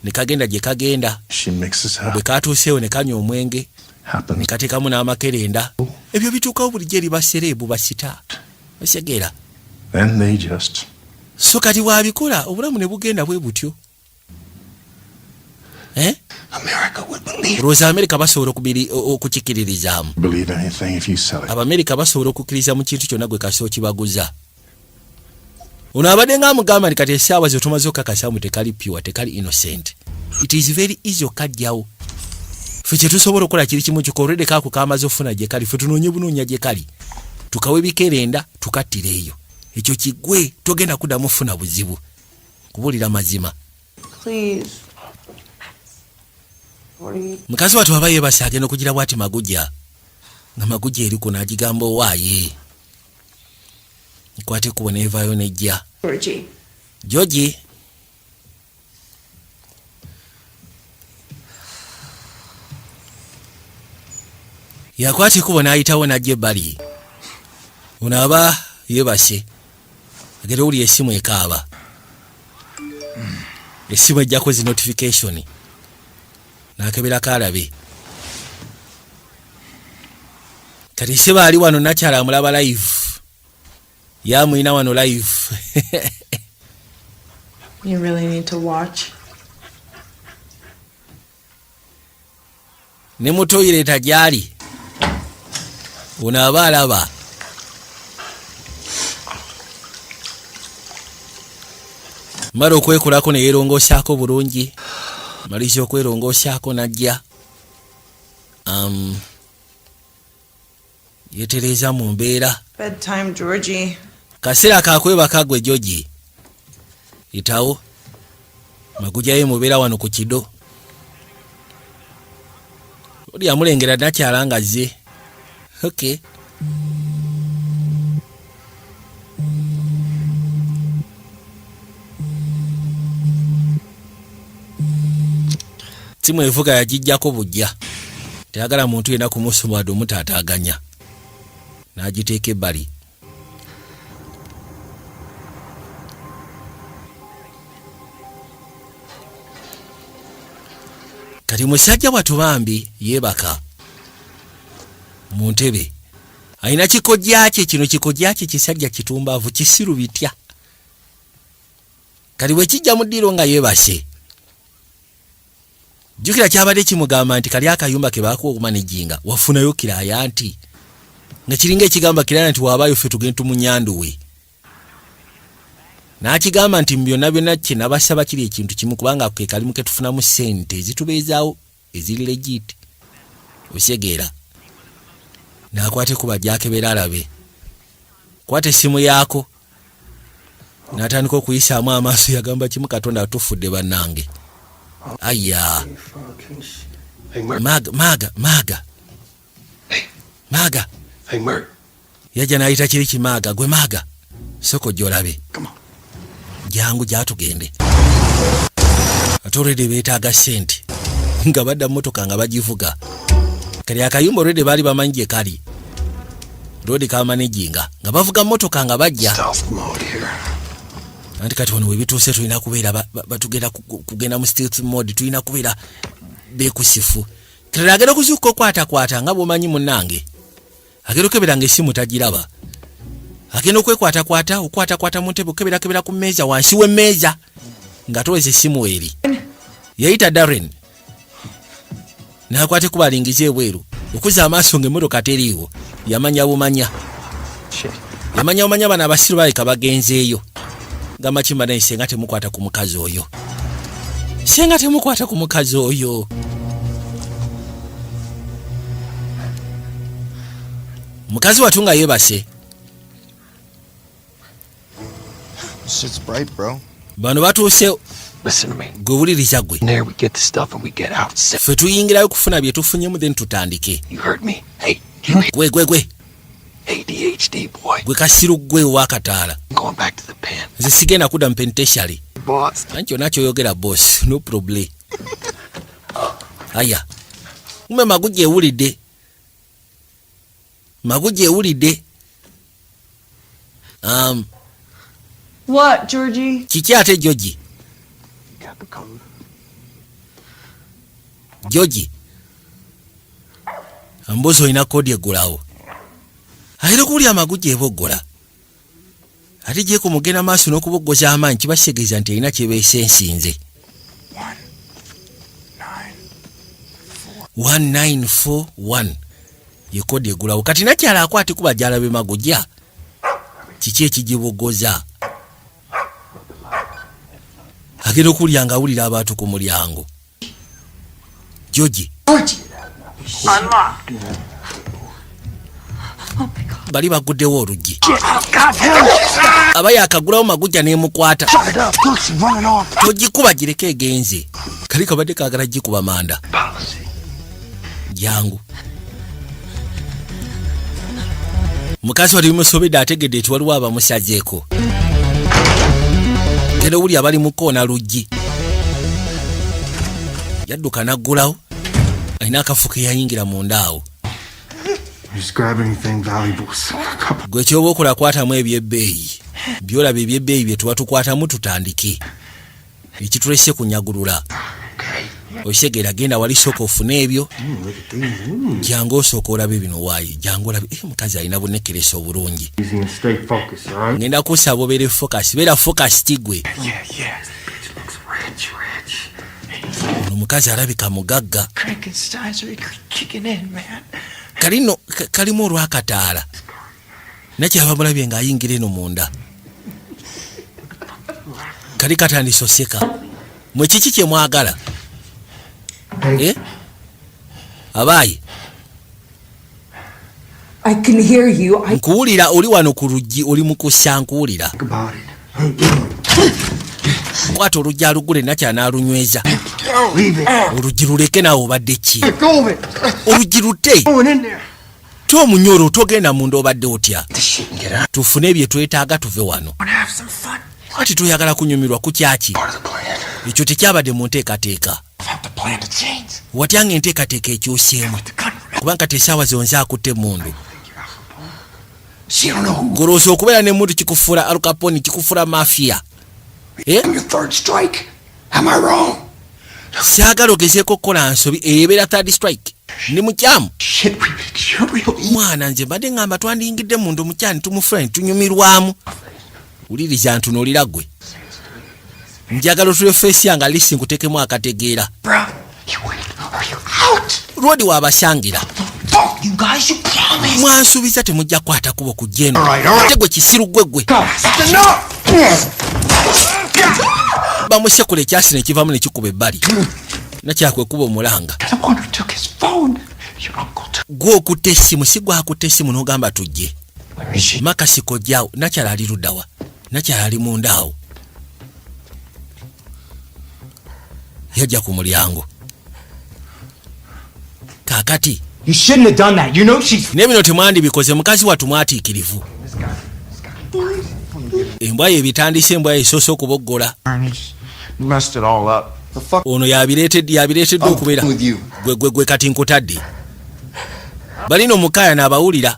ne kagenda gye kagenda. She mixes up. Bwe katuuseewo ne kanywa omwenge Happens. ne kateekamu n'amakerenda. Ebyo bituukawo bulijjo eri ba celeb, ba star, osegeera? Then they just So kati bw'abikola obulamu ne bugenda bwe butyo. Eh? America would believe Olowooza Amerika basobola okukikiririzaamu? believe anything if you sell it. Abamerika basobola okukkiriza mu kintu kyonna gwe kasi okibaguza. Ono abadde ng'amugamba nti kati essaawa ze tumaze okukakasamu tekali pure, tekali innocent, it is very easy okajjawo. Ffe kyetusobola okukola kiri kimu kyokka. Olwedde kaako kamaze okufuna gye kali, ffe tunoonye bunoonya gye kali, tukawe bikerenda, tukattira eyo, ekyo kiggwe, togenda kuddamu funa buzibu kubuulira mazima. Please. What are you? Mukazi wattu aba yeebase, agenda okugira bwati magujja nga magujja eriko n'agigamba, owaaye, nkwate ekkubo neevaayo nejja. Georgie. Georgie. Yakwata ekkubo n'ayitawo n'ajja ebbali. Ono aba yeebase, agenda owulira essimu ekaaba, essimu ejjako zi notification, n'akeberako alabe kati seba ali wano. Nakyala amulaba live, yamuyina wano live. You really need to watch. Ne mu toilet gyali, ono aba alaba. Mala okwekolako ne yeerongosaako bulungi, maliriza okwerongosaako najja yeetereeza mu mbeera. Bedtime, Georgie. Kaseera kakwebaka gwe Georgie, itawo magujayo mubeera wano ku kido. Oli yamulengera nakyala nga zze. Okay, simu evuga yagijjako bujja, teyagala muntu yenna kumusuma wadde omutaataaganya, n'agiteeka ebbali. Kati musajja watu bambi yeebaka mu ntebe, alina kikojja kye kino, kikojja kye kisajja kitumbaavu, kisiru bitya. Kati bwe kijja mu ddiiro nga yeebase, jjukira kyabadde kimugamba nti kali akayumba ke baakuwa okumanejinga wafunayo kiraya, nti nga kiringa ekigamba kiraya nti waabaayo ffe tugenda tumunyanduwe. N'akigamba nti mu byonna byonna kye nabasaba kiri ekintu kimu, kubanga ke kalimu ke tufunamu ssente ezitubeezaawo eziri legit, osegeera? N'akwata ekuba gyakebera alabe, kwata essimu yaako n'atandika okuyisaamu amaaso. Yagamba kimu, "Katonda atufudde bannange, aya." Hey, Mert. Maaga, maaga, maaga, maaga. Hey, Mert. Yajja n'ayita kiri kimaaga, gwe maaga, soko gy'olabe. Come on. Jangu gyatugende, ate olwedde beetaaga ssente. Nga badda mmotoka nga bagivuga, kali akayumba olwedde baali bamanyi gye kali, loodi kamanejinga. Nga bavuga mmotoka nga bajja. Stealth mode here. Anti kati wano webituuse tulina kubeera batugenda kugenda mu stealth mode, tulina kubeera beekusifu. Kati agenda okuzuuka okwatakwata nga bw'omanyi munnange, agenda okebera nga essimu tagiraba. Agenda okwekwatakwata, okwatakwata mu ntebe, okeberakebera ku mmeeza, wansi w'emmeeza, nga toweza essimu eri. Yayita Darren n'akwata ekuba alingiza ebweru, okuza amaaso ng'emmotoka teriiwo. Yamanya bumanya, yamanya bumanya bano abasiru baleka bagenzeeyo. Gamba kimba naye, senga temukwata ku mukazi oyo, senga temukwata ku mukazi oyo. Mukazi watu nga yeebase. Shit's bright, bro. Bano batuuse. Listen to me. Gwe wuliriza gwe. There we get the stuff and we get out. Ffe tuyingirayo kufuna bye tufunyemu, then tutandike. You heard me. Hey, you Gwe, gwe, gwe. ADHD boy. Gwe kasiru gwe owakataala. I'm going back to the pen. Nze sigenda kudda mu penitentiary. Boss. Anti kyonna kyoyogera, boss, no problem. Aya, ume magujja ewulidde, magujja ewulidde. What, Georgie? Kiki ate, Georgie? Got the code. Georgie ambuuzi, olina code eggulawo? Ayina okuwulya amagujja eboggola, ate gye kumugenda maaso n'okuboggoza amaanyi kiba kitegeeza nti erina kyebeesensinze. 1941 ye code eggulawo. Kati nakyala akwate kuba gyalabe magujja kiki ekigiboggoza. Agenda okuwulya nga awulira abantu ku mulyango. Georgie. Unlocked. Bali baguddewo oluggi, aba yakagulawo magujja n'emukwata. Shut it up. Look, she's running off. Togikuba, gireke egenze. Kali kabadde kaagala gikuba manda. Jangu mukazi wali bimusobedde, ategedde nti waliwo abamusazeeko. Genda owuli abali mu koona luggi, yadduka n'aggulawo, alina akafu ke yayingira munda awo. Just grab anything valuable. A couple. Gwe kyoba okola, kwatamu ebyebbeeyi byolaba, ebyebbeeyi bye tuba tukwatamu, tutandike ekitulese kunyagulula. Okitegeera? Genda wali, sooka ofune ebyo. Jangu osooka olabe bino waayi, jangu olabe. Eh, mukazi alina bunekeresa obulungi. Easy and stay focused, all right? Ngenda kusaba obeere focus, beera focus tigwe. Yeah. This bitch looks rich, rich. Ono omukazi alabika mugagga. Frankenstein's are kicking in, man. Kalino kalimu olwakataala, nakyaba mulabye ng'ayingira eno munda, kali katandise oseka. Mwe kiki kye mwagala? Eh? Abaayi. I can hear you. I Nkuwulira, oli wano ku luggi, oli mu kussa, nkuwulira. Think about it. Kwata oluggi alugule, nakya n'alunyweza. Leave it. Oluggi luleke naawe, obadde ki? Let go of it. Oluggi lute. Going in there. Tomunyoro, togenda munda, obadde otya? This shit and get out. Tufune bye twetaaga, tuve wano. Wanna have some fun? Ati toyagala kunyumirwa kukyaki? Part of the plan. Ekyo tekyabadde mu nteekateeka. Have the plan to change. Watya nga enteekateeka ekyuseemu, kubanga tesaawa zonze akutte emundu? She don't know who. Golowooza okubeera n'emundu kikufuula Al Capone, kikufuula mafia? Eh? I'm your third strike. Am I wrong? Saagala ogezeeko okukola nsobi, eyo ebeera third strike. Ndi mukyamu? Shit, you're real evil. Mwana, nze mbadde ŋŋamba twandiyingidde mundu mukyani, tumufula ne tunyumirwamu. Wuliriza, ntunuulira ggwe, njagala otule face yange alisi nkutekemu akategeera. Bro. You in or you out? Lwodi waabasangira. Fuck you guys, you promised. Mwansuubiza temujja kukwata kubo kujja eno. All right, all right. Ate gwe kisiru gwe gwe. That's enough! Bamusekula ekyasi ne kivamu ne kikuba ebbali, nakyakwekuba omulanga. The one who took his phone. Your uncle took. Gwe okutta essimu, si gwe akutta essimu n'ogamba tujje. Where is she? Makasi kojjaawo nakyala ali luddawa? Nakyala ali munda awo, yajja ku mulyango kaakati. You shouldn't have done that. You know she's. Naye bino temwandibikoze, mukazi wattu mwatiikirivu. Embwa ye ebitandise, embwa ye esoose okuboggola. Messed it all up. The fuck? Ono yabireeteddwa okubeera with you. gwe gwe gwe. Kati nkutadde balina omukaaya n'abawulira.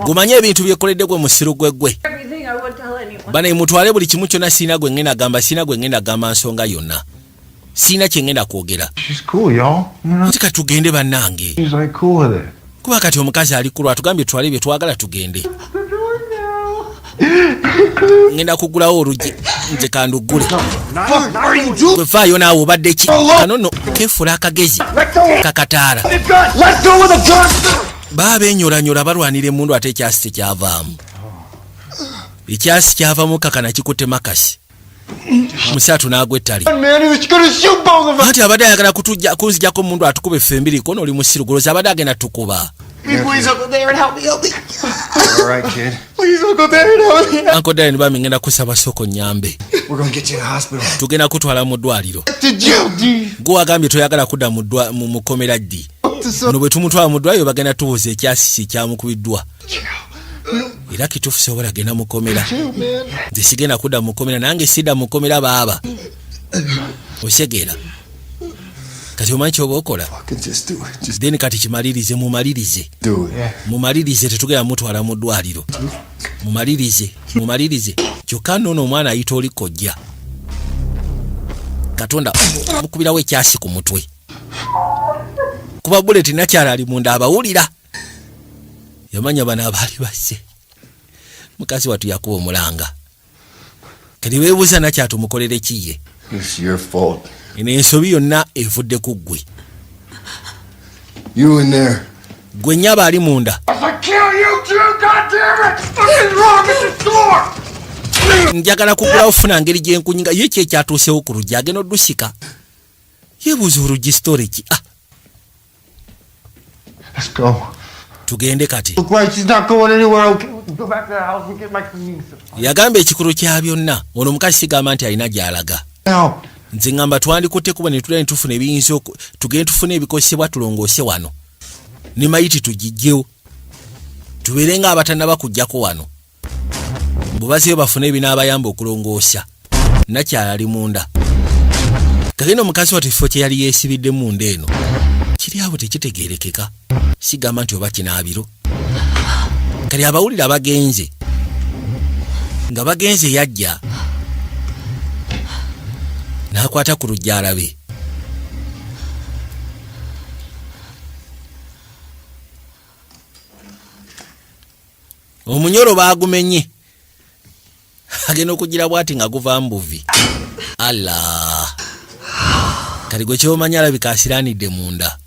Gumanye ebintu byekoledde gwe musiru gwe gwe. Everything, I won't tell anyone. Bana mutwale buli kimu kyonna, siina gwe ngenda gamba, siina gwe ngenda gamba nsonga yonna, siina kye ngenda kwogera. She's cool, y'all. You know? Ati katugende bannange. She's like cool with it. Kuba kati omukazi ali kulwa, atugambye twale bye twagala tugende. Ngenda kugulawo oluggi nze, kanduggule. Fuck are you doing? Gwe vaayo naawe, obadde ki? Kano nno keefula akagezi kakataala. Let go of the gun! Baba benyolanyola balwanira emundu, ate ekyasi tekyavaamu, ekyasi kyavamu kakana kikutte makasi musatu n'agwa ettale. Man, he was gonna shoot both of us. Anti abadde ayagala kutujja kunzijako omundu atukuba effe embiri kono. Oli musiru, goloza abadde agenda tukuba. Please, Uncle Darren, help me, help me. All right, kid. Please, Uncle Darren, help me. Uncle Darren, bami ngenda kusaba soko nyambe. We're gonna get you to the hospital. Tugenda kutwala mu ddwaliro. To jail, D. Gwe wagambye toyagala kudda mu mukomera ddi? Ono bwe tumutwala mu ddwaliro bagenda tubuuza ekyasisi ekyamukubiddwa. Era kituufu sobola genda mukomera. Nze sigenda kudda mukomera, nange sidda mukomera baaba. Osegeera kati omanyi kyoba okola? Fucking just do it. Just Then kati kimalirize, mumalirize. do it. Mumalirize, tetugenda mutwala mu ddwaliro. Mumalirize, mumalirize. Kyokka noono omwana ayita oli kojja Katonda mukubirawo ekyasi ku mutwe kuba buleti. Nakyala ali munda abawulira, yamanya bano abaali basse mukazi watu. Yakuba omulanga. Kati weebuuza nakyatumukolere kiye. It's your fault. Eno ensobi yonna evudde ku ggwe. You in there. Gwe nnyaba ali munda. I kill you too, goddammit! What's wrong at the door? Njagala kugulawo funa ngeri gyenkunyinga ye ki ekyatuusewo ku luggi. Agenda oddusika, yeebuuza oluggi story ki? Ah. Let's go. Tugende kati. Look like she's not going anywhere. Okay, we can go back to the house and get my cleaning supplies. Yagamba ekikulu kya byonna, ono omukazi sigamba nti alina gy'alaga. Now, Nze ŋŋamba twandikutte kuba ne tulya ne tufuna ebiyinza tugende tufune ebikozesebwa tulongoose wano ne mayiti tugijjewo, tubeere nga abatannaba kujjako wano bwe bazeyo bafune ebinaabayamba okulongoosa. Nakyala ali munda. Kagenda omukazi watu ekifo kye yali yeesibidde munda eno kiri abo tekitegeerekeka, sigamba nti oba kinaabiro. Kati abawulira bagenze nga bagenze, yajja n'akwata ku lujja alabe. Omunyolo baagumenye, agenda okugira bwati nga guva mu buvi. Alla, kati gwe kyomanyi alabika asiranidde munda,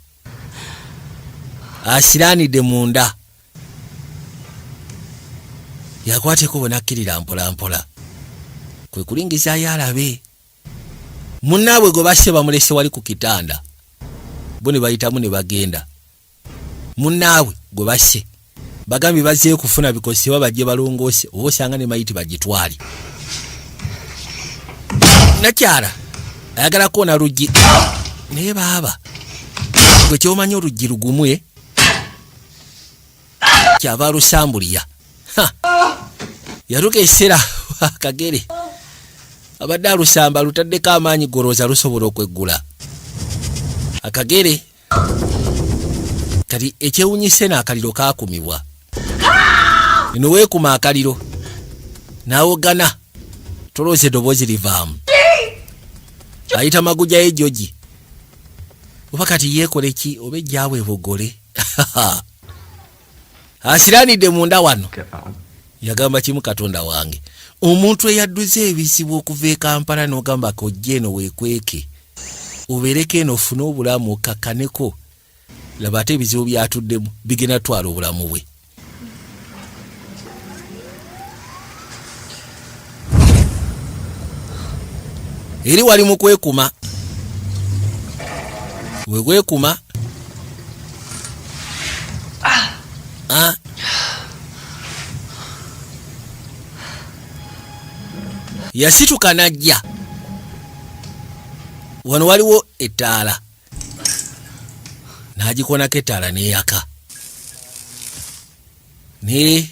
asiranidde munda. Yakwata ekkubo n'akkirira mpolampola, kwe kulingizaayo alabe munnaabwe gwe basse bamulese wali ku kitanda. Bo ne bayitamu ne bagenda. Munnaabwe gwe basse bagambye bazzeeyo kufuna bikozesebwa bajje balongoose, oba osanga ne mayiti bagitwale. Nakyala ayagala kwona luggi, naye baaba gwe kyomanyi oluggi lugumwe, kyava alusambulya. Ha! Yatuuka ekiseera akagere abadde alusamba lutaddeko amaanyi, golowooza lusobola okweggula akagere. Kati ekyewunyise n'akaliro kakumibwa eno, weekuma akaliro n'awogana, tolowooza eddoboozi livaamu, ayita maguja ye Jogi. Oba kati yeekole ki? Oba ejjaabwe ebogole? Asiranidde munda wano. Yagamba kimu, "Katonda wange, omuntu eyadduza ebizibu okuva e Kampala n'ogamba kojja eno weekweke obeereko eno ofune obulamu okakkaneko, laba ate ebizibu byatuddemu bigenda tutwala obulamu bwe." Eri wali mu kwekuma, wekwekuma. Ah. Yasituka n'ajja wano, waliwo ettaala n'agikonako, ettaala n'eyaka ne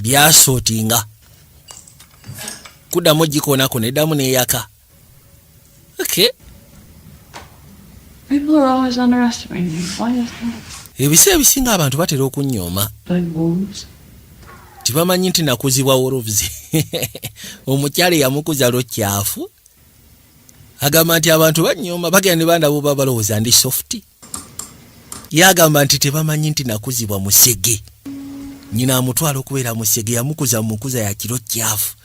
byasootinga kuddamu gikonako neddamu n'eyaka. Okay. People are always underestimating me. Why is that? Ebiseera ebisinga abantu batera okunnyooma. Like wolves? Tebamanyi nti nakuzibwa wolves. Omukyala eyamukuza lwokyafu agamba nti abantu banyooma, bagenda ne bandaba oba balowooza ndi soft. Ye agamba nti tebamanyi nti nakuzibwa musege. Nyina amutwala okubeera musege, yamukuza mukuza ya kiro kyafu.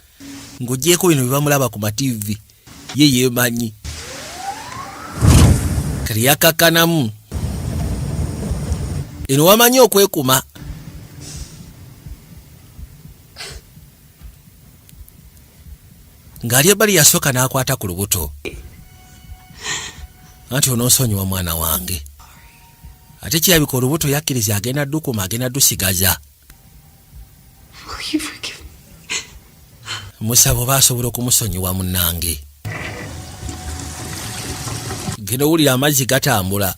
Ng'ogyeko bino bye bamulaba ku mativi, ye yeemanyi. Kati yakakkanamu eno, wamanyi okwekuma. Ng'ali ebbali, yasooka n'akwata ku lubuto anti onoosonyiwa mwana wange. Ate kirabika olubuto yakkiriza agenda ddukuma, agenda ddusigaza. Will you forgive me? Musaba oba asobola okumusonyiwa. Munnange, genda owulira amazzi gatambula.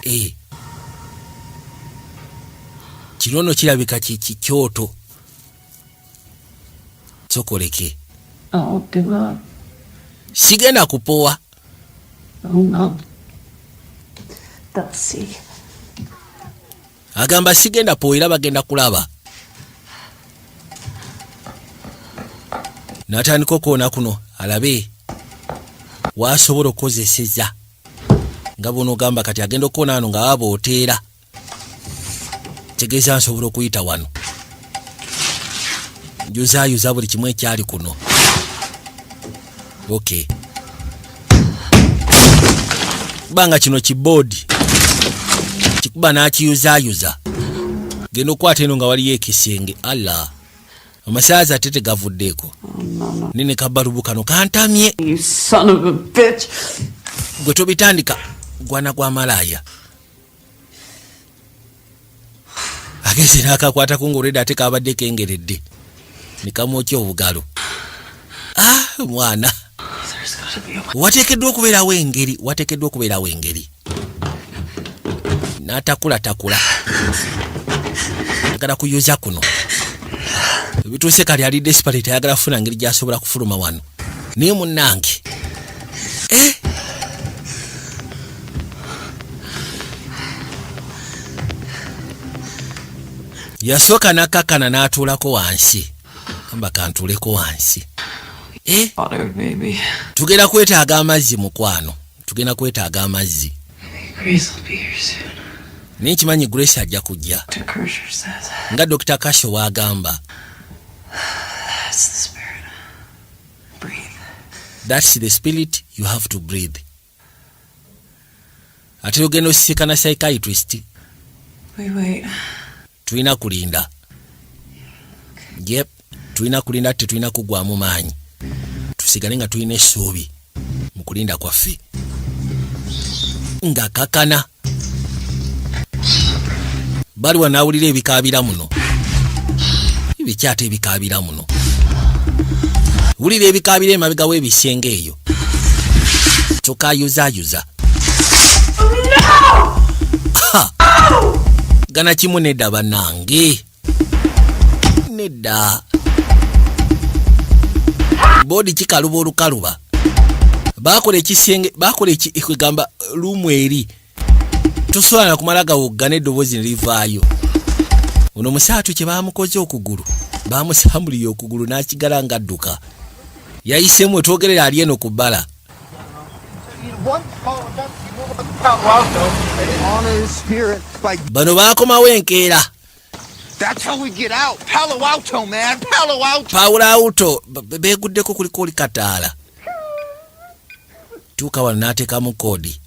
Eh. Kino nno kirabika kikyoto sokoleke. I won't give up. Sigenda kupowa. Oh no. They'll see. Agamba sigenda powa era bagenda kulaba. N'atandika okwoona kuno alabe wasobola okukozeseza nga bw'onoogamba kati agenda okukoona wano nga baba oteera, tegeeza nsobola okuyita wano njuzaayuza buli kimu ekyali kuno. Ok, kubanga kino kiboodi kikuba n'akiyuzaayuza, genda okukwata eno nga waliyo ekisenge. Alla, amasaazi ate tegavuddeeko nene kabalubu kano kantamye. You son of a bitch. Gwe tobitandika, gwana gwa malaaya. Ageze n'akakwatako ng'olwedde ate kabadde kengeredde ne kamwokya obugalo. Ah, mwana. There's gotta be a way. Wateekeddwa okubeerawo engeri, wateekeddwa okubeerawo engeri. N'atakulatakula ayagala kuyuza kuno ebituuse. Kali ali desperate, ayagala kufuna ngeri gy'asobola kufuluma wano, naye munnange, eh? Yasooka n'akkakkana n'atuulako wansi, amba kantuuleko wansi, eh? Water, baby. Tugenda kwetaaga amazzi, mukwano, tugenda kwetaaga amazzi. Grace will be here soon. Naye nkimanyi Grace ajja kujja. Dr. Kersher says. Nga Dr Kasho bw'agamba. That's the spirit. Breathe. That's the spirit, you have to breathe. Ate ogenda osisinkana psychiatrist. We wait. Tulina kulinda. Yep, tulina kulinda, tetulina kugwamu maanyi, tusigale nga tulina essuubi mu kulinda kwaffe. Nga kakana baliwa n'awulira ebikaabira muno, ebikyata ebikaabira muno, wulira ebikaabira emabega w'ebisenge eyo, kyokka ayuzaayuza. Ha! Gana kimu nedda, bannange, nedda. Boodi kikaluba olukaluba, bakola ekisenge, bakola kwegamba room eri tosobola nakumala gawogga n'eddoboozi ne livaayo. Ono musaatu kye bamukoze okugulu, bamusambulira okugulu n'akigala ng'adduka. Yayiseemu etwogerera ali eno ku bbala. Honor his spirit by. Bano baakomawo enkeera. That's how we get out. Palo Alto, man. Palo Alto. Palo Alto beeguddeko kuliko oli kataala. Tuuka wano n'ateekamu code,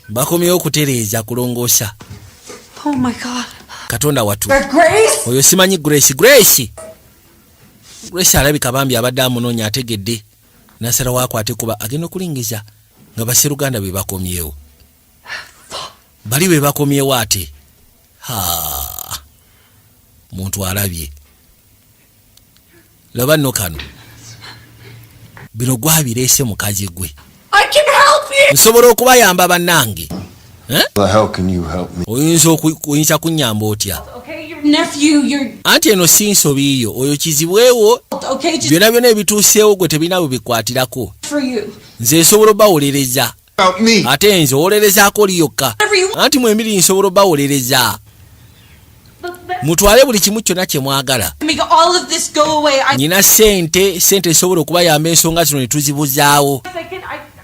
bakomyewo okutereeza kulongoosa. Oh my God. Katonda watu. Grace? Oyo simanyi Grace. Grace, Grace alabika bambi abadde amunoonya, ategedde nasalawo akwate kuba agenda okulingiza nga baseruganda be bakomyewo, bali be bakomyewo. Ate ha muntu alabye, laba nno kano, bino gwabireese mukazi gwe. I can help you! Nsobola okubayamba, bannange. Eh? The hell can you help me? Oyinza kunnyamba otya? Okay, your nephew, your Anti eno si nsobi yo, oyo kizibwewo. Okay, just Byonna byonna ebituuseewo gwe tebirina bwe bikwatirako. for you. Nze nsobola obawolereza. About me. Ate nze owolerezaako oli yokka. Anti mwemiri nsobola obawolereza, mutwale buli kimu kyonna kye mwagala. Make all of this go away. I Nyina sente, sente esobola okubayamba ensonga zino ne tuzibuzaawo.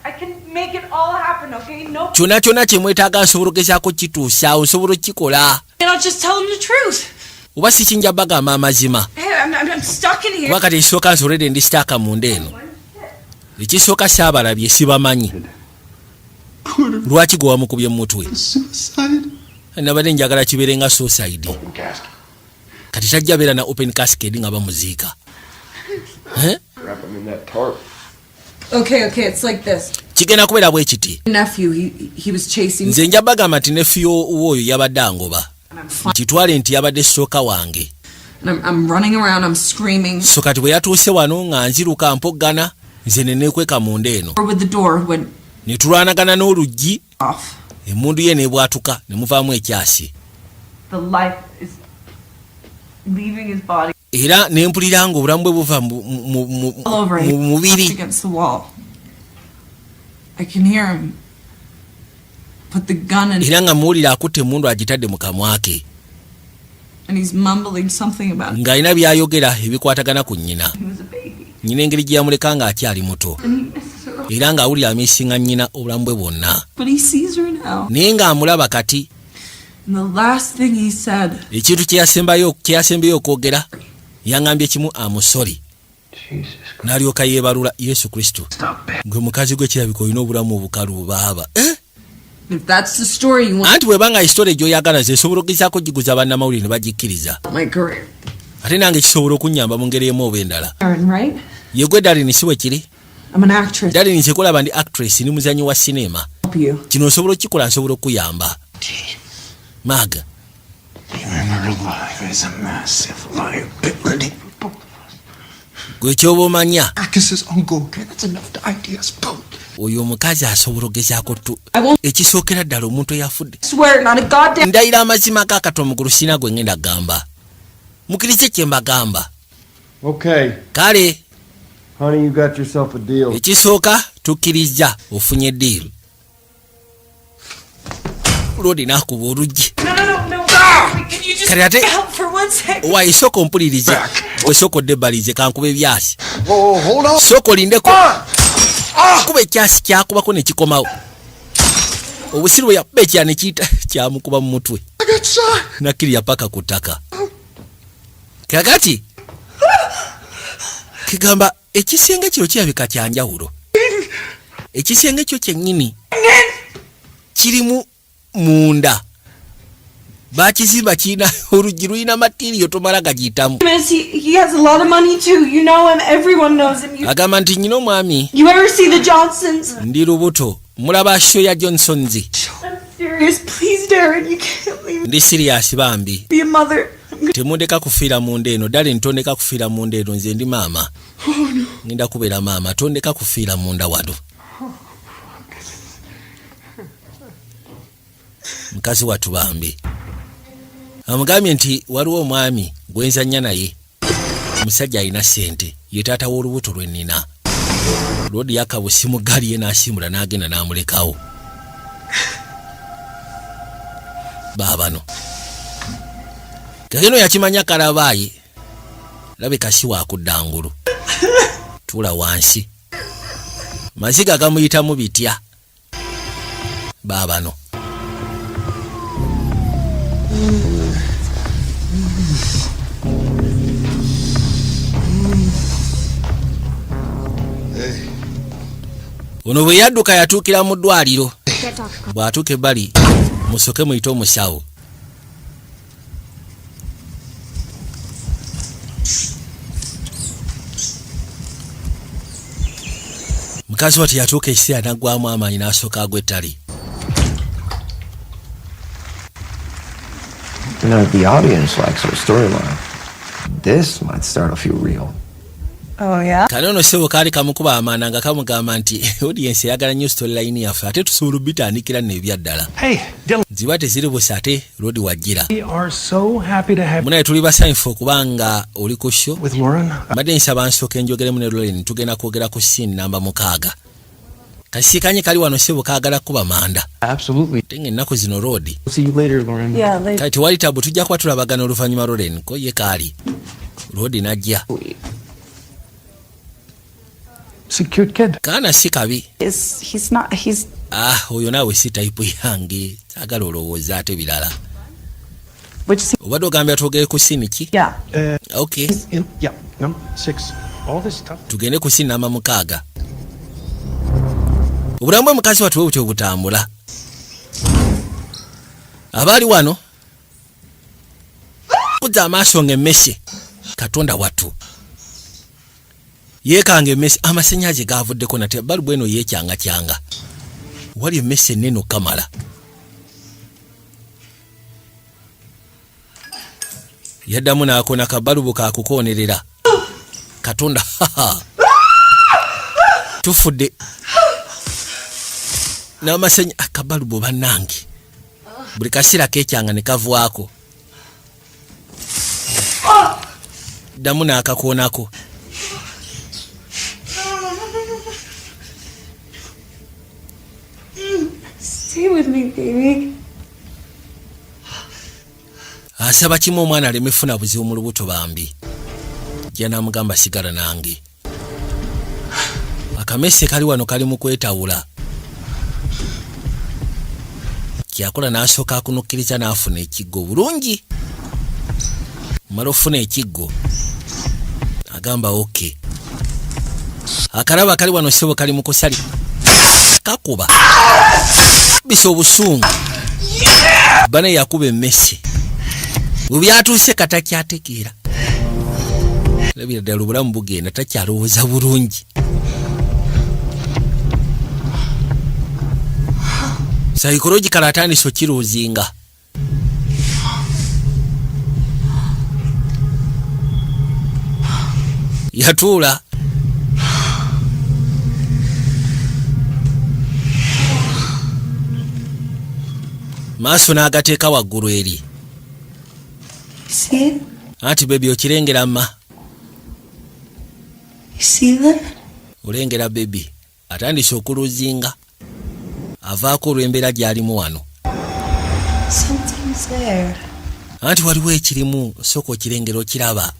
I can make it all happen, okay? No. Kyonna kyonna kye mwetaaga nsobola ogezaako kituusaawo, nsobola okukikola. And I'll just tell him the truth. Oba si kinja bagamba amazima. Hey, I'm stuck in here. Kuba kati ekisooka nti olwedde ndi stuck munda eno. Ekisooka saabalabye, sibamanyi. Lwaki gwe wamukubye mu mutwe? Nabadde njagala kibeere nga suicide. Kati tajja beera na open casket nga bamuziika. Eh? Wrap him in that tarp. Okay, it's like this. Kigenda kubeera bwe kiti. Nephew, he was chasing Nze nja bagamba nti nephew w'oyo yabadde angoba, kitwale nti yabadde stalker wange. And I'm running around, I'm screaming. So kati bwe yatuuse wano nga nziruka mpoggana, nze ne neekweka munda eno. With the door went Ne tulwanagana n'oluggi. off. Emmundu ye n'ebwatuka ne muvaamu ekyasi. The life is leaving his body Era ne mpulira nga obulamu bwe buva all over mu him, mubiri. against the wall. I can hear him put the gun in, Era nga muwulira akutte emmundu agitadde mu kamwa ke, and he's mumbling something about ng'alina by'ayogera ebikwatagana ku nnyina, he was a baby nnyina engeri gye yamuleka ng'akyali muto, and he misses her. era ng'awulira amisinga nnyina obulamu bwe bwonna. But he sees her now. Naye ng'amulaba kati. And the last thing he said, Ekintu kye yasembeyo okwogera, yaŋŋambye kimu, "I'm sorry," n'alyoka yeebalula. Yesu Kristo, gwe mukazi gwe, kirabika olina obulamu obukalu baaba. Eh? if that's the story you want Anti bw'eba nga history gy'oyagala, nze nsobola okugezaako giguza bannamawulire ne bagikkiriza. my career. Ate nange kisobola okunnyamba mu ngeri emu oba endala. Aaron, right? Yegwe Darlin, si bwe kiri? I'm an actress. Darlin, nze kulaba ndi actress, ndi muzanyi wa sinema. Help you. Kino osobola okukikola, nsobola okukuyamba maaga. Even her life is a massive liability for both of us. Gwe kyoba omanya, Marcus's uncle, okay? That's enough to ID us both. Oyo omukazi asobola ogezaako tu ekisookera ddala omuntu eyafudde. Swear, not a goddamn. Ndayira amazima ga mugulu, sina gwe ngenda gamba. Mukirize kye mbagamba. Okay, Kale. honey, you got yourself a deal. Ekisooka, tukkiriza ofunye deal. Lodi n'akuba oluggi. No, no, no, no. Can you just Kati ate help for one second? Waayi, sooka ompulirize, osooka odde ebbalize kankuba ebyasi. Whoa, hold on. Sooka olindeko. Kuba ekyasi kyakubako ne kikomawo. Obusiru bwe yakuba ekya ne kiyita kyamukuba mu mutwe. I got shot. Nakkirira paka ku ttaka. Kakati kigamba ekisenge kino kirabika kyanjawulo. Ekisenge kyo kyennyini kirimu munda bakizimba, kirina oluggi, lulina material tomala gagiyitamu. Miss, he has a lot of money too. You know him. Everyone knows him. Agamba nti nyina omwami. You ever see the Johnsons? Ndi lubuto, mulaba show ya Johnsons? I'm serious. Please, Darren, you can't leave me. Ndi serious bambi. Be a mother. Temundeka kufiira munda eno. Ddale ntondeka kufiira munda eno. Nze ndi maama, ngenda kubeera maama, tondeka kufiira munda wano. Mukazi wattu bambi amugambye nti waliwo omwami gwenzanya naye, omusajja alina ssente, ye taata w'olubuto lwe nnina. Lodi yakabusi mu ggaali ye n'asimbula n'agenda n'amulekawo. Baabano kakeno yakimanya kalabaayi labika si wakudda ngulu. Tuula wansi, maziga gamuyitamu bitya. Baabano. Ono bwe yadduka yatuukira mu ddwaliro. Get Dr. Bw'atuuka ebbali, musooke muyite omusawo. Mukazi wati yatuuka ekiseera naggwamu amaanyi n'asooka agwa ettali. If the audience likes our storyline, this might start to feel real. Oh, yeah? Kale ono ssebo kaali kamukuba amaana nga kamugamba nti audience eyagala nnyo storyline yaffe, ate tusobola obitandikira nno ebyaddala. Hey, Dylan. Ziba teziri busa ate rodi wajjira. We are so happy to have Munaye, tuli basanyufu okuba nga oli ku show. with Lauren. Mbadde nsaba nsooka enjogeremu ne Lauren. Tugenda kwogera ku scene namba 6. Kasiikanye kali wano ssebo kaagala kuba manda. Absolutely. Ate ng'ennaku zino roodi. See you later, Lauren. Yeah, later. Kale tewali tabu, tujja kuba tulabagana oluvannyuma Lauren. Ko ye kaali roodi n'ajja. It's a cute kid. Kaana si kabi. Is he's not he's Ah, oyo naawe si type yange, saagala olowooza ate birala. Which scene? Obadde ogambye twogere ku scene ki? Yeah. Okay. In, yeah, no, six. All this stuff. Tugende ku scene namba 6. Obulamu bwe mukazi wattu bwe butyo butambula. Abaali wano kuzza amaaso ng'emmese, Katonda wattu, yeekanga emmese, amasannyalaze gavuddeko nate balubu eno yeekyangakyanga wali emmese ennene okukamala. Yaddamu n'akona kabalubu kakukoonerera. Katonda, tufudde. N'amasanya akabalubo bannange, buli kaseera kekyanga ne kavwako, ddamu n'akakoonako. Stay with me, baby. Asaba kimu, omwana aleme funa buzibu mu lubuto bambi. Jja n'amugamba, sigala nange. Akamese kali wano kali mu kwetawula. Kyakola n'asooka akunukkiriza n'afuna ekiggo bulungi. Mala ofuna ekiggo, agamba okay. Akalaba kali wano, ssebo, kali mu kusali kakuba bisa obusungu. Bane yakuba emmese bwe byatuuse katakyategeera. Labira ddala obulamu bugenda, takyalowooza bulungi. Psychological atandise okiruuzinga. Yatuula maaso n'agateeka waggulu eri. See it? Anti baby, okirengera ma? You see that? Olengera baby atandise okuluzinga, avaako olw'embeera gy'alimu wano. Something's there. Anti waliwo ekirimu, sooka okirengera, okiraba?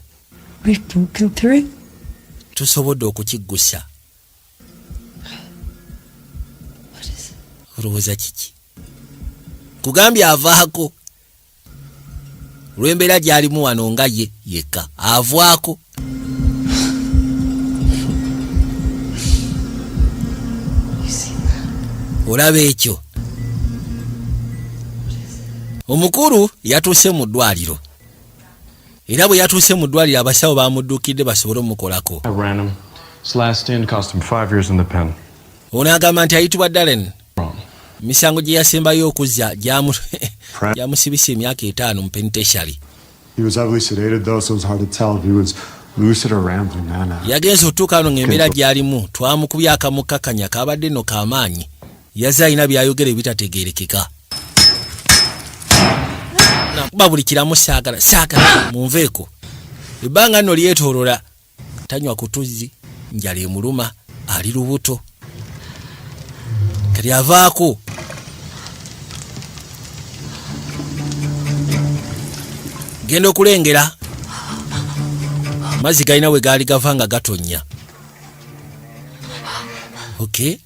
We've broken through. Tusobodde okukiggusa. What is it? Olowooza kiki? Kugambye avaako olw'embeera gy'alimu wano nga ye yekka, avaako. You see that? Olaba ekyo? Omukulu yatuuse mu ddwaliro, era bwe yatuuse mu ddwaliro abasawo bamudduukidde basobole omukolako. I ran him. His last stand cost him 5 years in the pen. Ono agamba nti ayitibwa Darren. Wrong. Emisango gye yasembayo okuzza gyamusibisa emyaka 5 mu penitentiary. He was heavily sedated though, so it was hard to tell if he was lucid or rambling, man. Yagenza otuuka wano ng'embeera gy'alimu, twamukubye akamukkakanya kabadde nno kamaanyi, yazze alina byayogera ebitategeerekeka. Nakuba buli kiramu, saagala, saagala munveeko. Ebbanga nno lyetoolola tanywa ku tuzzi, njala emuluma, ali lubuto. Kati avaako genda okulengera mazzi galina we gaali gava nga gatonnya. Okay,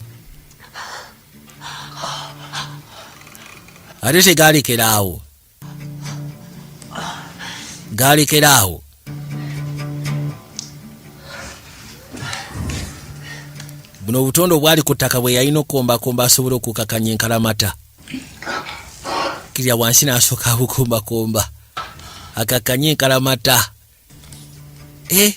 ate tegalekera awo, galekera awo. Buno obutonde obwali ku ttaka bwe yalina okukombakomba asobole okukakanya enkalamata. Kirya wansi n'asooka abukombakomba akakanye enkalamata. E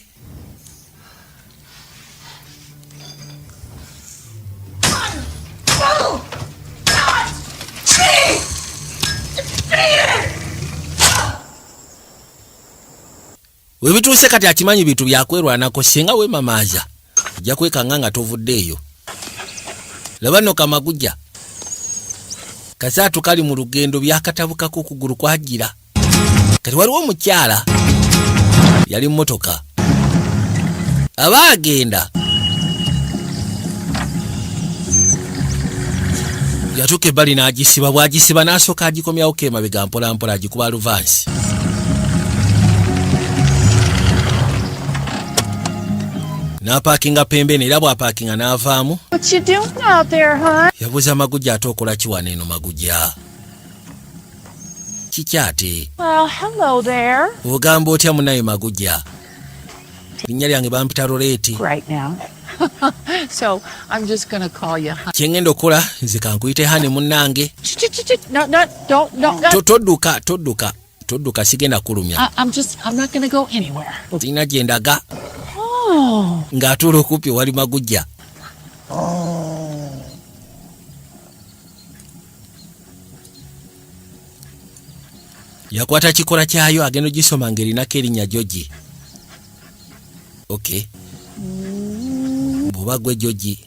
webituuse kati akimanyi bintu byakwerwanako. Singa weemamaaza ojja kwekanga nga tovuddeeyo. Laba nno kamagujja kasaatu kali mu lugendo, byakatabukako okugulu kwagira. Kati waliwo omukyala yali mmotoka aba agenda, yatuuka ebbali n'agisiba. Bw'agisiba n'asooka agikomyawo emabega mpolampola, agikuba reverse. N'apaakinga pembeni, era bw'apaakinga n'avaamu. What you doing out there, huh? Yabuuza Magujja, ate okola ki wano eno Magujja? Kiki ate? Well, hello there. Ogamba otya munaye Magujja? Linnya lyange bampita Roleeti. Right now. So I'm just gonna call you. Honey. Kyengenda okukola nze kankuyite honey munnange. No, no, don't, no, no. Todduka, todduka, todduka, sigenda kulumya. I'm not gonna go anywhere. Sirina gye ndaga. Oh, Ng'atuula okumpi wali Magujja. Yakwata kikola kyayo, agenda ogisoma ng'erinako erinnya Jogi. Ok, bw'oba gwe Jogi.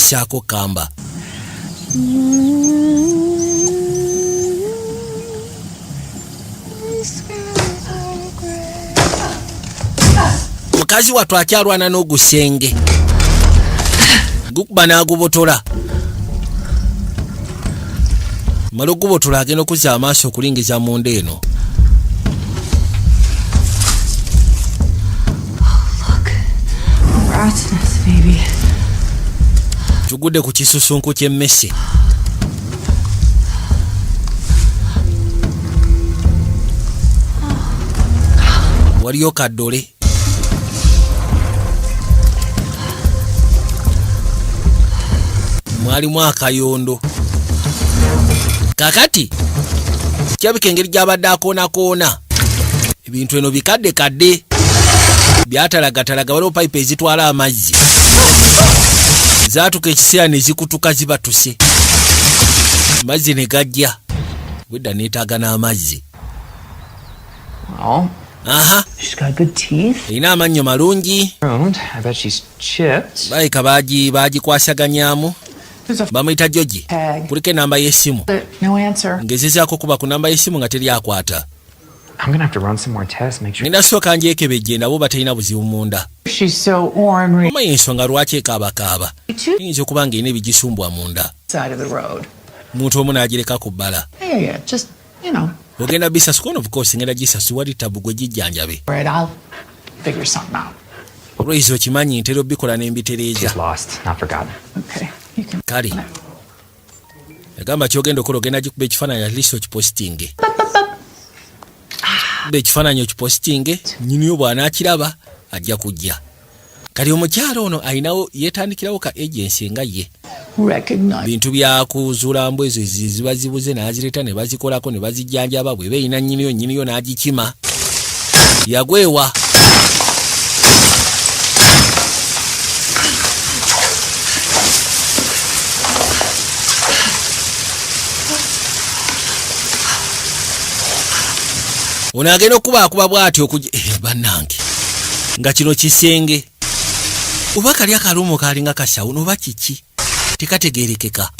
N'agissaako kamba. Mukazi wattu akyalwana n'ogusenge, gukuba n'agubotola. Mala ogubotola, agenda okuzza amaaso okulingiza munda eno. Rat's nest, baby. Tugudde ku kisusunku ky'emmese. Waliyo kaddole. Mwalimu akayondo. Kakati kirabika engeri gy'abadde akoonakoona ebintu eno bikadde kadde byatalagatalagawaliwo payipu ezitwala amazzi zaatuka ekiseera ne zikutuka, zibatuse, mazzi ne gajja. Bwedda neetaaga n'amazzi. Well, Aha. she's got good teeth. Erina amannyo malungi. Pruned. I bet she's chipped. Baleka bagikwasaganyaamu. Bamuyita Jogi. Tag. Kuliko enamba y'essimu. No answer. Ngezezaako kuba ku namba y'essimu nga teri akwata. I'm gonna have to run some more tests, make sure. Ngenda sooka ngyekebejje nabo batalina buzibu munda. She's so ornery. Omanyi ensonga lwaki ekaabakaaba, eyinza okuba ng'erina ebigisumbwa munda. Side of the road. Muntu omu n'agireka ku bbala. Yeah. Just. Ogenda bisasula ono? Of course ngenda gisasula, wali tabu, gwe gijjanjabe. Right, I'll figure something out. Olwoyiza okimanyi ntera obikola n'embitereeza. She's lost, not forgotten. Okay. You can. Kale yagamba kyogenda okola, ogenda gikuba ekifaananyi, at least okipositinge. Kuba ekifaananyi okipositinge, nyiniyo bw'anaakiraba ajja kujja. Kati omukyalo ono ayinawo yeetandikirawo ka agency nga ye Recognize. bintu byakuzuula mbw ezo ziba zibuze, n'azireeta ne bazikolako ne bazijjanjaba. Bweba erina nnyiniyo, nnyiniyo n'agikima. Yagwewa. Ono agenda okubaakuba bw'ati okuj bannange, nga kino kisenge oba kali akalumu kalinga kasawo oba kiki, tekategerekeka.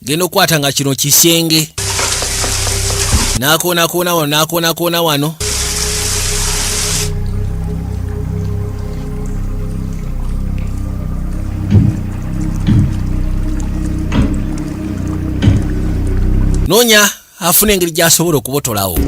Genda okukwata nga kino kisenge, n'akoonakoona wano, n'akoonakoona wano. Noonya afuna engeri gy'asobola okubotolawo.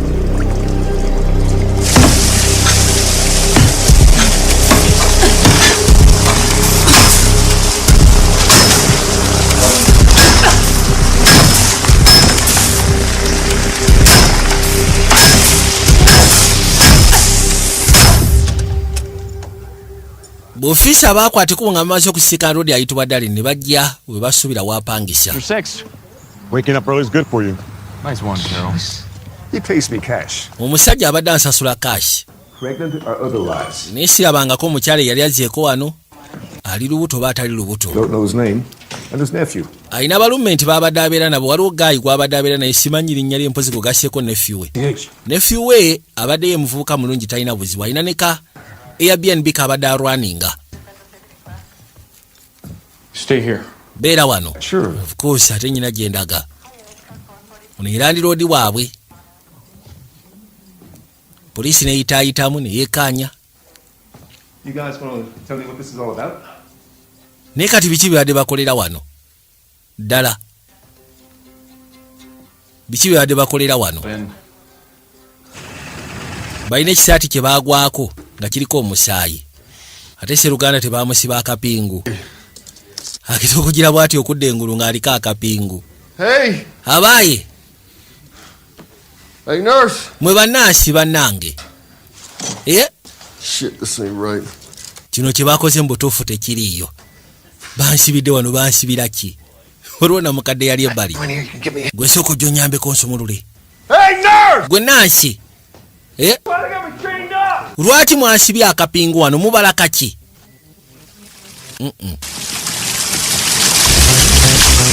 Bw'ofiisi abaakwata ekubo nga bamaze okusisinkana Rodi ayitibwa Dali, ne bajja we basuubira wapangisa. Six. Waking up early is good for you. Nice one, Carol. He pays me cash. Omusajja abadde ansasula cash. Pregnant or otherwise. Naye sirabangako omukyala eyali azzeeko wano ali lubuto oba atali lubuto. Don't know his name. And his nephew. Alina balume nti babadde abeera nabo. Waliwo guy gwabadde abeera naye, simanyi linnya lye, mpozi kugasyeko nephew we. Nephew we abadde ye muvubuka mulungi, talina buzibu, alina ne ka Airbnb kabadde alwaninga. Stay here. Beera wano. Sure. Of course, ate nyina gyendaga. Ono ye landlord waabwe. Poliisi neyitaayitamu neyeekaanya. You guys want to tell me what this is all about? Naye kati biki byebadde bakolera wano ddala? Biki byebadde bakolera wano? Ben. Balina ekisaati kye baagwako nga kiriko omusaayi, ate seruganda tebamusiba akapingu. Akita okugira bw'ati okudda engulu ng'aliko akapingu. Hey! Abaaye. Hey, nurse! Mwe bannaasi bannange. E. Shit, this ain't right. Kino kye bakoze mu butuufu tekiriiyo. Bansibidde wano, bansibira ki? Waliwo namukadde yali ebbali. Come in here, you can get me. Gwe sooka ojja onyambeko nsumulule. Hey, nurse! Gwe nansi. Eh? Lwaki mwansibye akapingu wano? Mubala kaki?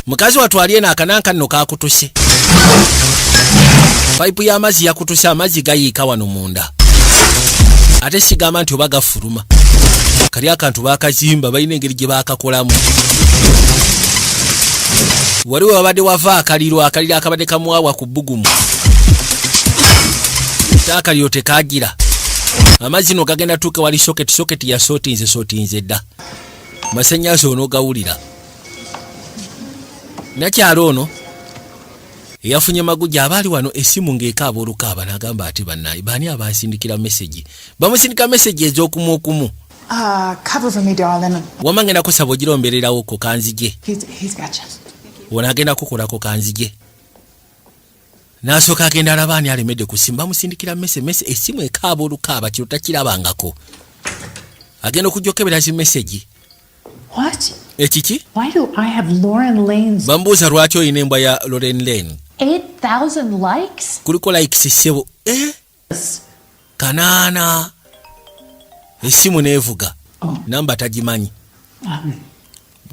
Mukazi watwali eno akananka nno kakutuse, payipu y'amazzi yakutuse, amazzi gayiika wano munda, ate sigamba nti oba gafuluma. Kali akantu bakazimba, balina engeri gye bakakolamu. Waliwo wabadde wava akaliro, akaliro akabadde kamuwawa ku bbugumu, te akaliro tekagira amazzi no gagenda tuuka wali socket. Socket ya sotinze sotinze dda, masannyalaze onoogawulira. Nakyalo ono eyafunye magujja aba ali wano, essimu ng'ekaaba olukaaba, n'agamba ati bannaye, baani abansindikira message? Bamusindika message ez'okumu okumu. Cover for me, darling. Wama ngenda kusaba ogirombererawo kanzije. He's got you. Ono agenda kukolako, kanzije. N'asooka agenda alaba ani alemedde ku ssimu. Bamusindikira message message, essimu ekaaba olukaaba, kiro takirabangako. Agenda okujja okebera zi message. What? Ekiki? Why do I have Lauren Lane's Bambuuza lwaki olina embwa ya Lauren Lane? 8,000 likes? Kuliko likes ssebo, eh? 800. Essimu neevuga, namba tagimanyi.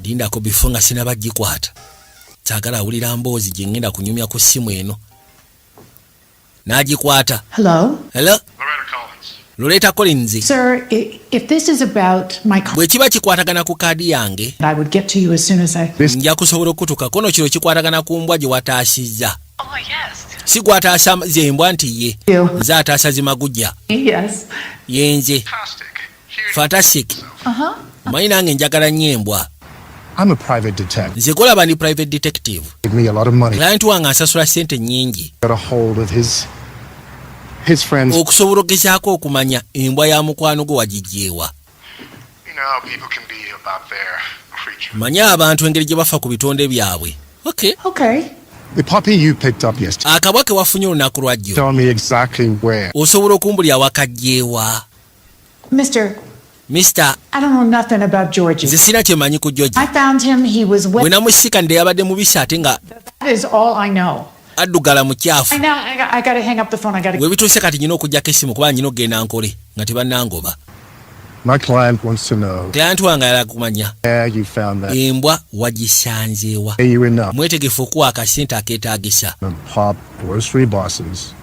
Lindako bifo nga sinaba gikwata, kyagala awulira mboozi gye ngenda kunyumya ku ssimu eno. N'agikwata. Hello? Hello, Loretta Collins. Sir, if this is about my card, Bwe kiba kikwatagana ku kaadi yange, I would get to you as soon as I. nja kusobola okutuuka kono. Kino kikwatagana ku mbwa gye wataasizza? Si gwataasa zembwa nti ye nze ataasa zimagujja? Yes. Yenze. Fantastic. Omanyi nange njagala nnyo embwa. I'm a private detective. Nze golaba ndi private detective. Give me a lot of money. Client wange ansasula sente nnyingi Got a hold of his friends. okusobola ogezaako okumanya embwa ya mukwano gwe wagigyewa. You know how people can be about their creature. Manye abantu engeri gye bafa ku bitonde byabwe. Okay. Okay. The puppy you picked up yesterday. Akabwa ke wafunye olunaku lwajjo. Tell me exactly where. Osobola okumbulya awakajjeewa? Mister, Mister, I don't know nothing about Georgie. nze sina kyemanyi ku Georgie. I found him, he was Bwe wet. namusikanidde yabadde mubisi ate nga That is all I know. addugala mukyafu. I now I gotta hang up the phone. I gotta. We bituuse kati nyina okugjako essimu kuba nyina okugenda nkole nga tebannangoba. My client wants to know Client wange ayala kumanya where you found that. embwa wagisanzeewa. Pay you enough. Mwetegefu okuwa akasente akeetaagisa. And pop grocery bosses.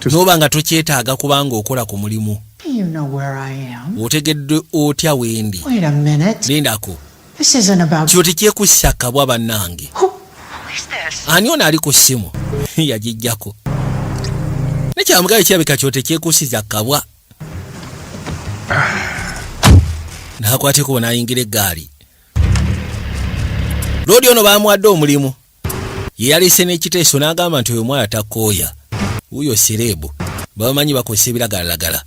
N'oba nga tokyetaaga kubanga okola ku mulimu. You know where I am. Otegedde otya wendi? Wait a minute. Lindako. This isn't about. Kyo tekyekussa kabwa bannange. Ani ono ali ku ssimu? Yagijjako nekyamugayo, kirabika kyo tekyekusiza kabwa. Nakwateko n'ayingira eggaali. Loodi ono bamuwadde omulimu, ye yaleese n'ekiteeso n'agamba nti oyo omwana takooya, wuuyo sereebu babamanyi bakozesa ebiragalalagala.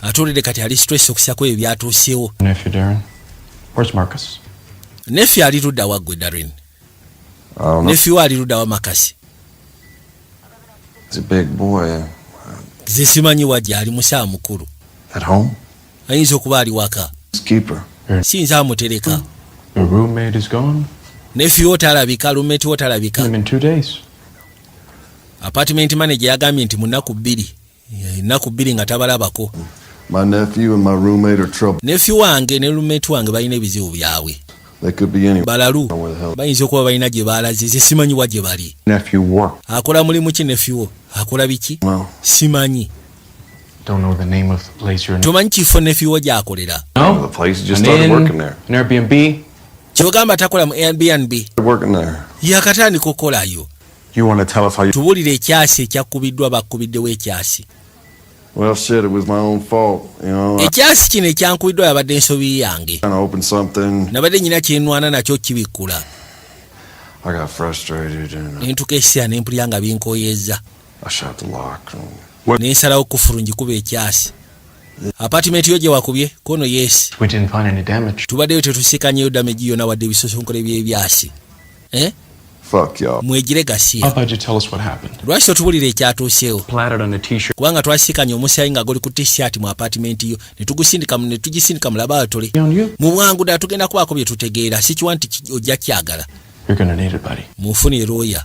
Ate olede kati ali stress okusako ebyo byatuusewo. Nephew Darren. Where's Marcus? Nephew ali ludda wa ggwe Darren? I don't know. Nephew ali ludda wa Marcus? He's a big boy. Nze simanyi wajja, ali musaa mukulu. At home? Ayinza okuba ali waka. Keeper. Siyinza amutereka. Your roommate is gone? Nephew wo talabika, roommate wo talabika. In 2 days. Apartment manager yagambye nti mu nnaku 2, ennaku 2 nga tabalabako. My nephew and my roommate are trouble. Nephew wange ne roommate wange balina ebizibu byabwe. They could be anywhere. Balalu. Where the hell? Bayinza okuba balina gye balaze, ze simanyi wa gye bali. Nephew work. Akola mulimu ki nephew wo? Akola biki? Well, Simanyi. Don't know the name of the place you're in. Tomanyi kifo nephew wo gy'akolera? No? The place he just An started inn, working there. An Airbnb. Kyogamba takola mu Airbnb? Working there. Yakatandika okukolayo. You want to tell us how you Tubuulire ekyasi ekyakkubiddwa, bakkubiddewo ekyasi. Well, shit, it was my own fault. I Ekyasi kino ekyankubiddwa yabadde ensobi yange. kind of opened something. Nabadde nyina kyenwana nakyo kibikkula. I got frustrated and Nentuka ekiseera nempulira nga binkoyeza. I shot the lock. Nensalawo kufulu ngikuba ekyasi apartment yo gye wakubye kono. Yes. We didn't find any damage. Tubaddeyo tetusikanyeyo damage yonna wadde ebisosonkole by'ebyasi, eh? Fuck y'all. Mwegire gasiya. How about you tell us what happened? Lwaki totubulira ekyatuuseewo? Splattered on the t-shirt. Kubanga twasikanye omusaayi nga guli ku t-shirt mu apartment yo ne tugisindika mu laboratory. On you. Mu bwangu ddala tugenda kubaako bye tutegeera. Sikiwa nti ojja kyagala. You're gonna need it, buddy. Mufunire looya,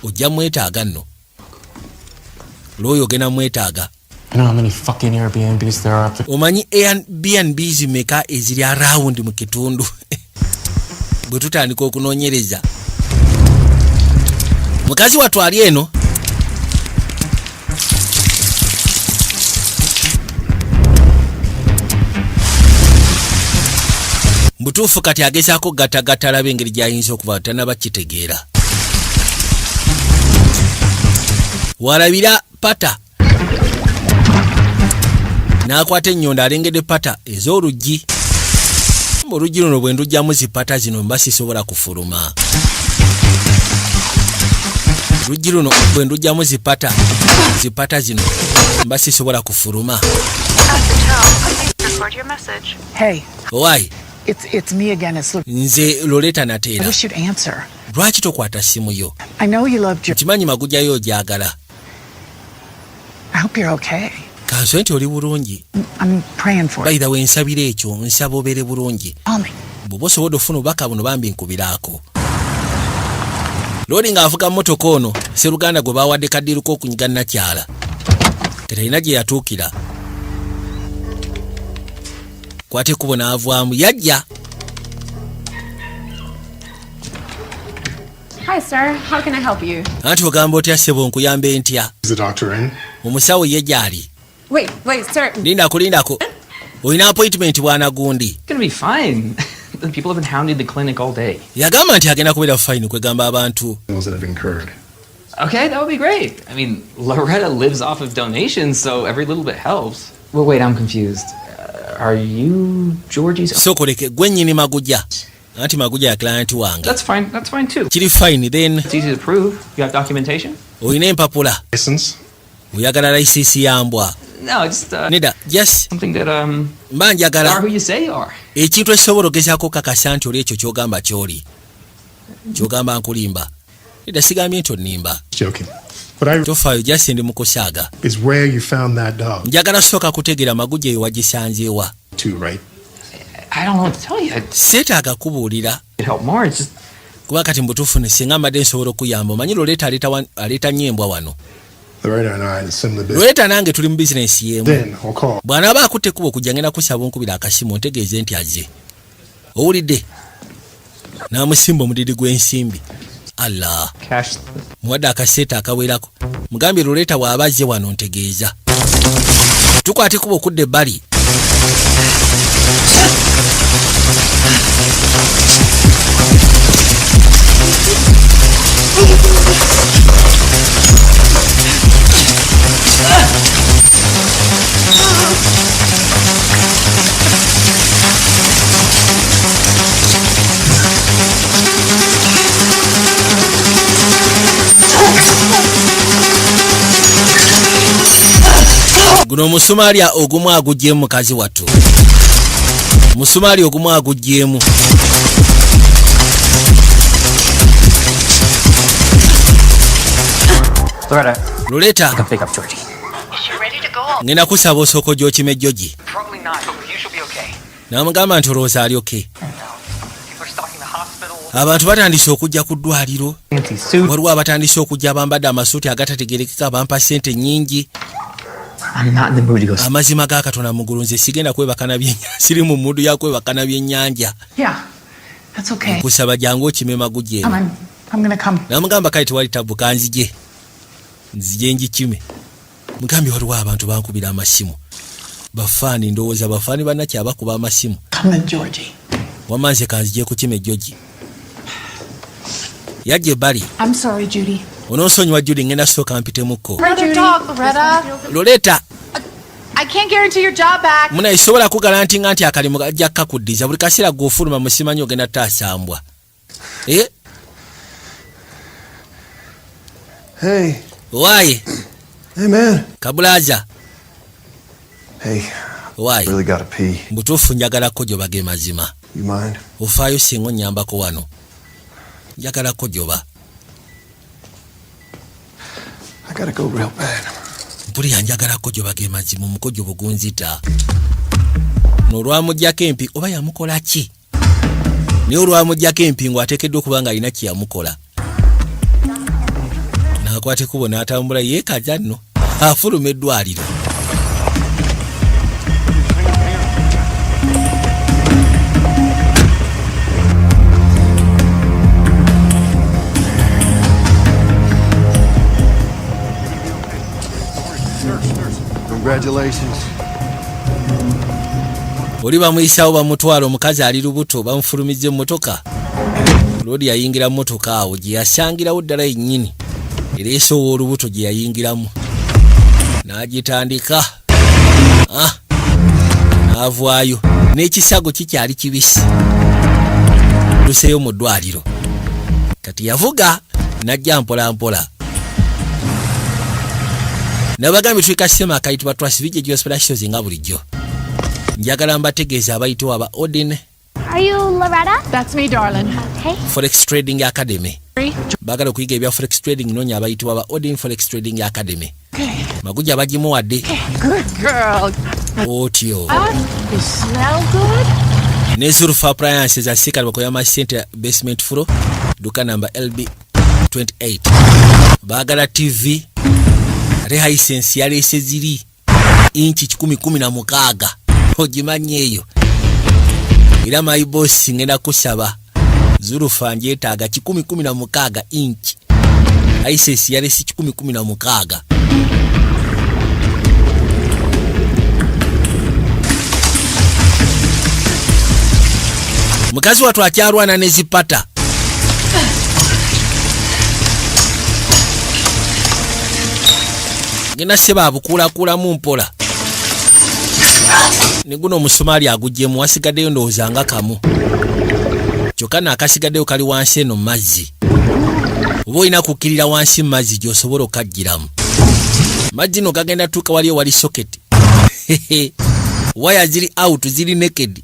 ojja mwetaaga nno looya, ogenda mwetaaga. You know how many fucking Airbnbs there are up there? Omanyi Airbnbs meka eziri around mu kitundu? Bwe tutandika okunoonyereza, mukazi wattu ali eno. Mbutuufu kati agezaako gattagatta alaba engeri gy'ayinza okuva tanaba kitegeera. Walabira pata n'akwata ennyondo, alengedde pata ez'oluggi. Oluggi luno bwe ndugyamu zipata zino mba sisobola kufuluma. Oluggi luno bwe ndugyamu zipata zino mba sisobola kufuluma. Record your message. Hey, Owaayi. it's me again. It's Loretta. Nze Loretta I nateera. wish you'd answer. Lwaki tokwata ssimu yo? I know you loved your. Nkimanyi magujjayo ogyagala. I hope you're okay. Kanswe nti oli bulungi. I'm praying for you. Bayira we nsabira ekyo, nsaba obeere bulungi. Call me. Bw'oba osobodde ofuna obubaka buno, bambi nkubiraako. Looli ng'avuga mmotoka ono seruganda gwe bawadde kaddiru k'okunyiga nakyala tetalina gye yatuukira. Kwata ekkubo n'avaamu yajja. Hi, sir. How can I help you? Anti ogamba otya ssebo, nkuyambe ntya? Is the doctor in? Omusawo ye gy'ali? Wait, wait, sir. Lindako, lindako, olina appointment bwana gundi? It's gonna be fine. The people have been hounding the clinic all day. Yagamba nti agenda kubeera fine, kwegamba abantu Bills that have incurred. Okay, that would be great. I mean, Loretta lives off of donations, so every little bit helps. Well, wait, I'm confused. Are you Georgie's? Sokoleke gwe nnyini magujja? Anti magujja ya client wange. That's fine. That's fine too. Kiri fine then. It's easy to prove. You have documentation? Olina empapula? License? Oyagala licence yambwa? No, just Nedda, just something that mba njagala are who you say you are. Ekintu ekisobola ogezaako okukakasa nti oli ekyo kyogamba kyoli kyogamba. Nkulimba? Nedda, sigambye nti onnimba. Joking. What I Tofaayo, just ndi mukusaaga. is where you found that dog. Njagala sooka kutegeera magujja eyo wagisanzeewa. Too, right? I don't know what to tell you. Seetaaga kubuulira. It'd help more. It's just Kuba kati mubutuufu ne singa mbadde nsobola okuyamba, omanyi Loretta aleeta nnyo embwa wano. Loretta and I are in a similar business. Loretta nange tuli mu bizinesi y'emu. Then I'll call. Bw'anaaba akutte ekkubo okujja, ngenda kusaba onkubira akasimu ontegeeze nti azze. Owulidde? N'amusimba omudidi gw'ensimbi. Allah. Cash. Muwadde akaseeta akawerako, mugambye Loretta bw'aba azze wano ntegeeza. Tukwata ekkubo okudda ebbali. Guno omusumaali ogumu aguggyemu mukazi wattu, omusumaali ogumu aguggyemu. Loretta. Loretta. Come pick up Georgie. Ngenda kusaba osooka ogyokima ejjogi. Probably not, but you should be okay. N'amugamba nti olowooza ali okay? People are stalking the hospital. Abantu batandise okujja ku ddwaliro. Fancy suit. Waliwo abatandise okujja bambadde amasuuti agatategerekeka, bampa sente nnyingi. I'm not in the mood to go. Amazima ga Katonda mugulu, nze sigenda kwebaka byennyanja, siri mu mood ya kwebaka byennyanja. Yeah, that's okay. Nkusaba jangu okime magujja eno. I'm gonna come. Namugamba kale tewali tabu, kanzije nzije njikime. Mugambye waliwo abantu bankubira amasimu, bafaani, ndowooza bafaani bannaki abakuba amasimu. Come then, Georgie. Wamma nze kanzije kukima ejjogi. Yajja ebbali. I'm sorry, Judy. Onoonsonyiwa Judy, ngenda sooka mpitemukko. Another dog, Loretta. Loretta. I can't guarantee your job back. Munaye sobola kugalantinga nti akalimu gajja kakuddiza. Buli kaseera gweofuluma musimanyi ogenda taasambwa. Eh? Hey. Waaye. Hey, man. Kabulaza. Hey. Waaye. Really gotta pee. Mbutuufu njagalako gyoba ge mazima. You mind? Ofaayo singa onnyambako wano? Njagalako gyoba. I gotta go real bad. Mpulira njagalako gyoba ge mazima, omukojo bugunzita n'olwamugjako empi oba yamukola ki, naye olwamugjako empingu ateekeddwa okuba nga alina kye yamukola. N'akwata ekkubo n'atambula yeekaza nno afuluma eddwaliro. Congratulations. Oli bamuyisawo, bamutwala. Omukazi ali lubuto, bamufulumizza emmotoka. Loodi yayingira mmotoka awo gye yasangirawo ddala yennyini ereese ow'olubuto gye yayingiramu n'agitandika. Ah, n'avaayo n'ekisago kikyali kibisi, luseyo mu ddwaliro. Kati yavuga najja mpola mpola. Nabagambye tuli kasitema akayitibwa Trust VJ Hospital. Nga bulijjo njagala mbategeeza abayitibwa aba Odin Are you Loretta? That's me, darling. Okay. Forex Trading Academy. Baagala okuyiga ebya forex trading, noonya abayitibwa aba Odin Forex Trading Academy. Maguja bagimuwadde. Good girl. Otyo. You smell good. Ne Zulfa Appliances asiikala bakoyama center, basement floor, duka namba LB 28. Baagala TV, ate Hisense yaleese ziri inchi 116, ogimanyi eyo. Era my boss, ngenda kusaba Zulufa njeetaaga 116 inchi, Hisense yaleese 116. Mukazi wattu akyalwana ne zipata. Genda seba abukuulakulamu mpola ne guno omusomaali agugyemu, wasigaddeyo ndowooza nga kamu kyokka naakasigaddeyo kali wansi eno mu mazzi. Oba olina kukkirira wansi mu mazzi gy'osobola okkaggiramu. Mazzi no gagenda tuuka waliyo wali socket, waya ziri out, ziri naked.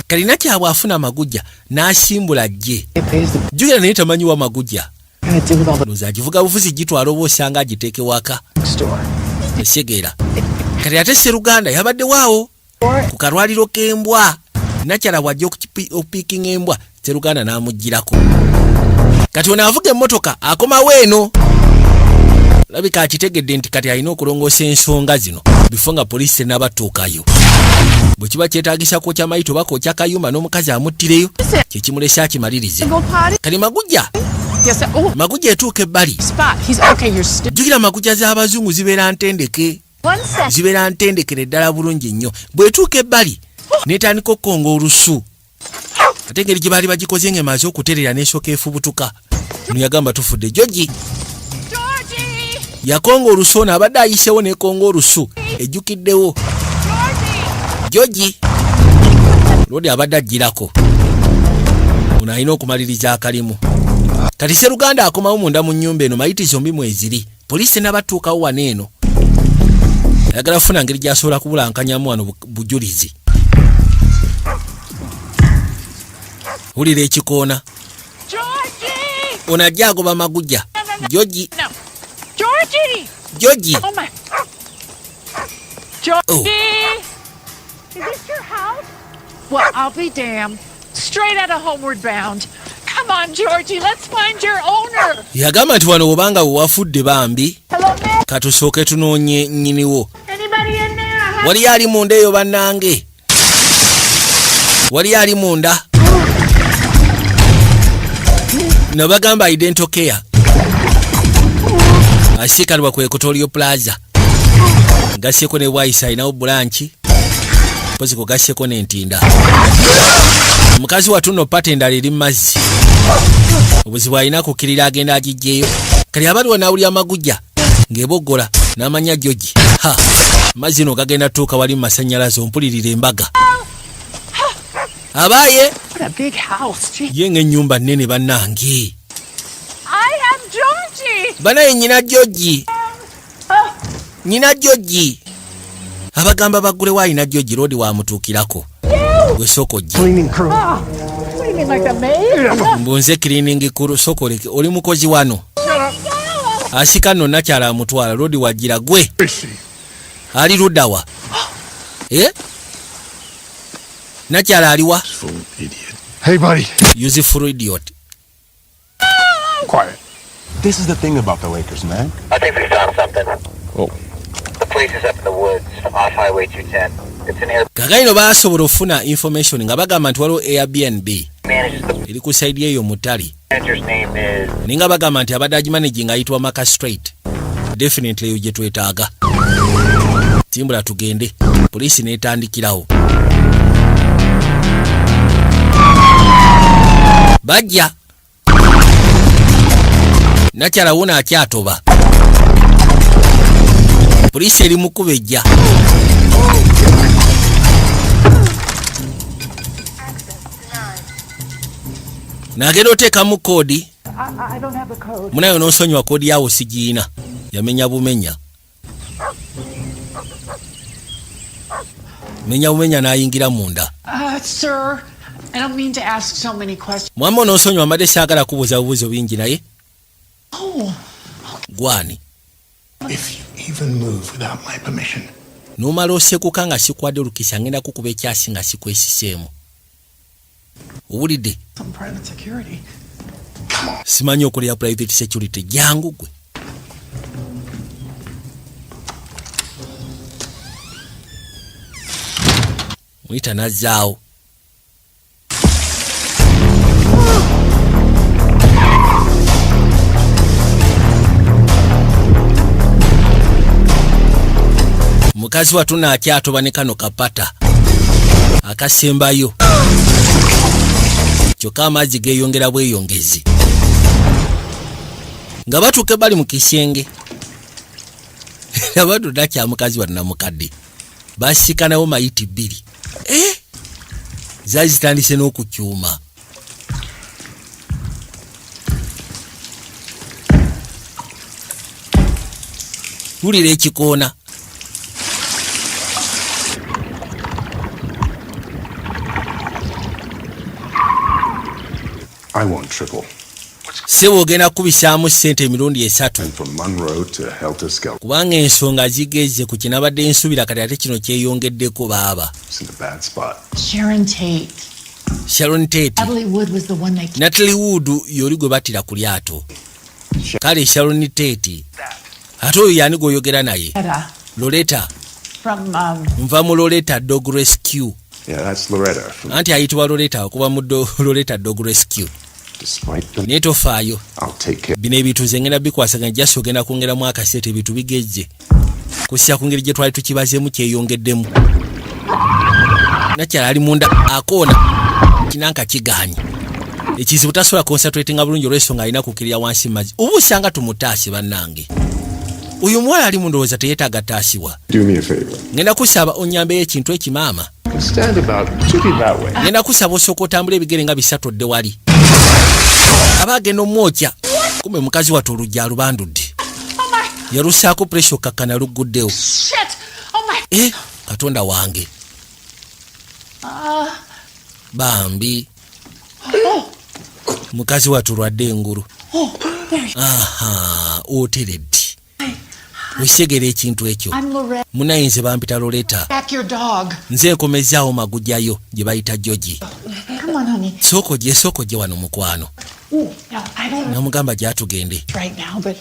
Kalina kyabwe afuna amagujja n'asimbula jje jjukira, naye tamanyiwa magujja noza agivuga buvuzi gitwala oba osanga agiteeke waka esegeera. Kati ate Seruganda yabadde waawo ku kalwaliro k'embwa, nakyala bwajja okupiikinga embwa, Seruganda n'amugirako. Kati ono avuga emmotoka akomawo eno, labika akitegedde nti kati alina okulongoosa ensonga zino bifo nga poliisi tenabatuukayo. Bwe kiba kyetaagisa kwokya mayito oba kwokya kayumba n'omukazi amuttireyo, kyekimulese akimalirize. Kati magujja magujja etuuka ebbali. Jjukira magujja z'abazungu zibeera ntendeke, zibeera ntendekere ddala bulungi nnyo. Bw'etuuka ebbali n'etandika okukonga olusu, ate engeri gye baali bagikoze ng'emaze okuterera n'esooka efubutuka. Ono yagamba tufudde. Jogi yakonga olusu, ono abadde ayisewo nekonga olusu, ejjukiddewo Jogi lodi abadde agirako. Ono alina okumaliriza akalimu. Kati Seruganda akomawo munda mu nnyumba eno, mayiti zombi mweziri, poliisi tenabatuukawo wano. Eno ayagala kufuna ngeri gyasobola kubulankanyamu wano bujulizi. Wulira ekikoona, ono ajja agoba magujja. Jogi! Jogi! Oh my. Georgie! Oh. Is this your house? Well, I'll be damned. Straight out of Homeward Bound. Come on, Georgie, let's find your owner. Yagamba nti wano wobanga wewafudde bambi. Hello, man. Katusooke tunoonye nnyiniwo. Anybody in there? I have Waliyo ali munda eyo bannange? Waliyo ali munda? Nabagamba Dental Care asiikalibwa ku Equatorial Plaza, gasseko ne Bwaisa alinawo branch poziko, gasseko n'entinda. Mukazi watuno pata endala eri mu mazzi, obuzibu alina kukkirira agenda agijjeyo. Kali abaliwo n'awulira amagujja ng'eboggola n'amanya Jogi. Ha, mazzi no gagenda tuuka wali mu masannyalaze. Ompulirira embaga abaaye. What a big house. Gee. Ye ng'ennyumba nnene bannange. I am Georgie. Banaye nyina Jogi, nyina Jogi abagamba baggulewo, alina Jogi loodi wamutuukirako gwe sooka ojje. Ah, what do you mean, like the maid? Mbunze cleaning crew, sooka oleke, oli mukozi wano? Asika nno nakyala amutwala loodi wagira gwe ali luddawa? Eh? Nakyala aliwa? Hey, buddy. Useful idiot. Quiet. This is the thing about the Lakers, man. I think we found something. Oh. The place is up in the woods off Highway 210. It's an air Kakaino basobola okufuna information nga bagamba nti waliwo Airbnb manages the eri ku side eyo mutali. Manager's name is Ninga bagamba nti abadde agimanaging ayitibwa Maka Straight. Definitely eyo gye twetaaga. Timbula tugende. Poliisi n'etandikirawo. Bajja nakyala wuno akyatoba, poliisi eri mukuba ejja. Nagenda oteekamu koodi munayo n'onsonyiwa, koodi yawo sigiina, yamenya bumenya menya bumenya n'ayingira munda. Sir, I don't mean to ask so many questions. Mwami, onoonsonyiwa, mbadde saagala kubuuza bubuuzo bingi, naye Oh, gwani? If you even move without my permission, N'omala osekuka nga sikwadde olukisa, ngenda kukuba ekyasi nga sikwesiseemu, owulidde? Some private security. Simanyi okolera private security, jangu gwe. Muyita nazzaawo. Mukazi watu naakyatoba ne kano kapata akasembayo, kyokka amazzi geeyongera bweyongezi nga batuuka bali mu kisenge. Abatudda kya mukazi wa namukadde basikanawo mayiti bbiri. Eh, zaali zitandise n'okukyuma. Wulira ekikoona. I want triple. Sebo, ogenda kukubisaamu ssente emirundi esatu. And from Monroe to Helter Skelter. Kubanga ensonga zigezze ku kinabadde nsuubira, kati ate kino kyeyongeddeko baaba. It's in a bad spot. Sharon Tate. Sharon Tate. Natalie Wood was the one they Natalie Wood yoli gwe battira ku lyato. Kale Sharon Tate, ate oyo yani gw'oyogera naye? Loretta. Loretta. From Nva mu Loretta Dog Rescue. Yeah, that's Loretta. From, Anti ayitibwa Loretta okuva mu Loretta Dog Rescue. Despite the, Naye tofaayo. I'll take care. Bino ebintu nze ngenda bikwasaganya, jasi ogenda kwongeramu akaseeta, ebintu bigejje kusya ku ngeri gye twali tukibazeemu kyeyongeddemu. Nakyala ali munda akoona kinanka kiganye. Ekizibu tasobola concentratinga bulungi olw'ensonga alina kukkirira wansi mu mazzi. Oba osanga tumutaase. Bannange, oyo omuwala ali mundowooza teyeetaaga taasibwa. Do me a favor. Ngenda kusaba onyambeyo ekintu ekimaama. Stand about 2 feet that way. Ngenda kusaba osooka otambula ebigere nga bisatu odde wali. Aba agenda omwokya, kumbe mukazi wattu oluggi alubandudde, yalusaako pressure okkakkana lugguddewo. Shit! Oh my. E Katonda wange! Bambi. Oh, Mukazi wattu lwadde engulu. Oh, there you Aha, oteredde okitegeera ekintu ekyo? I'm Loretta. Munayinze bampita Loretta. Back your dog. Nze nkomezaawo magujjayo gye bayita Jogi. Come on, honey. Sooka ojje, sooka ojje wano mukwano. Ooh, now I don't know Namugamba gyatugende. right now, but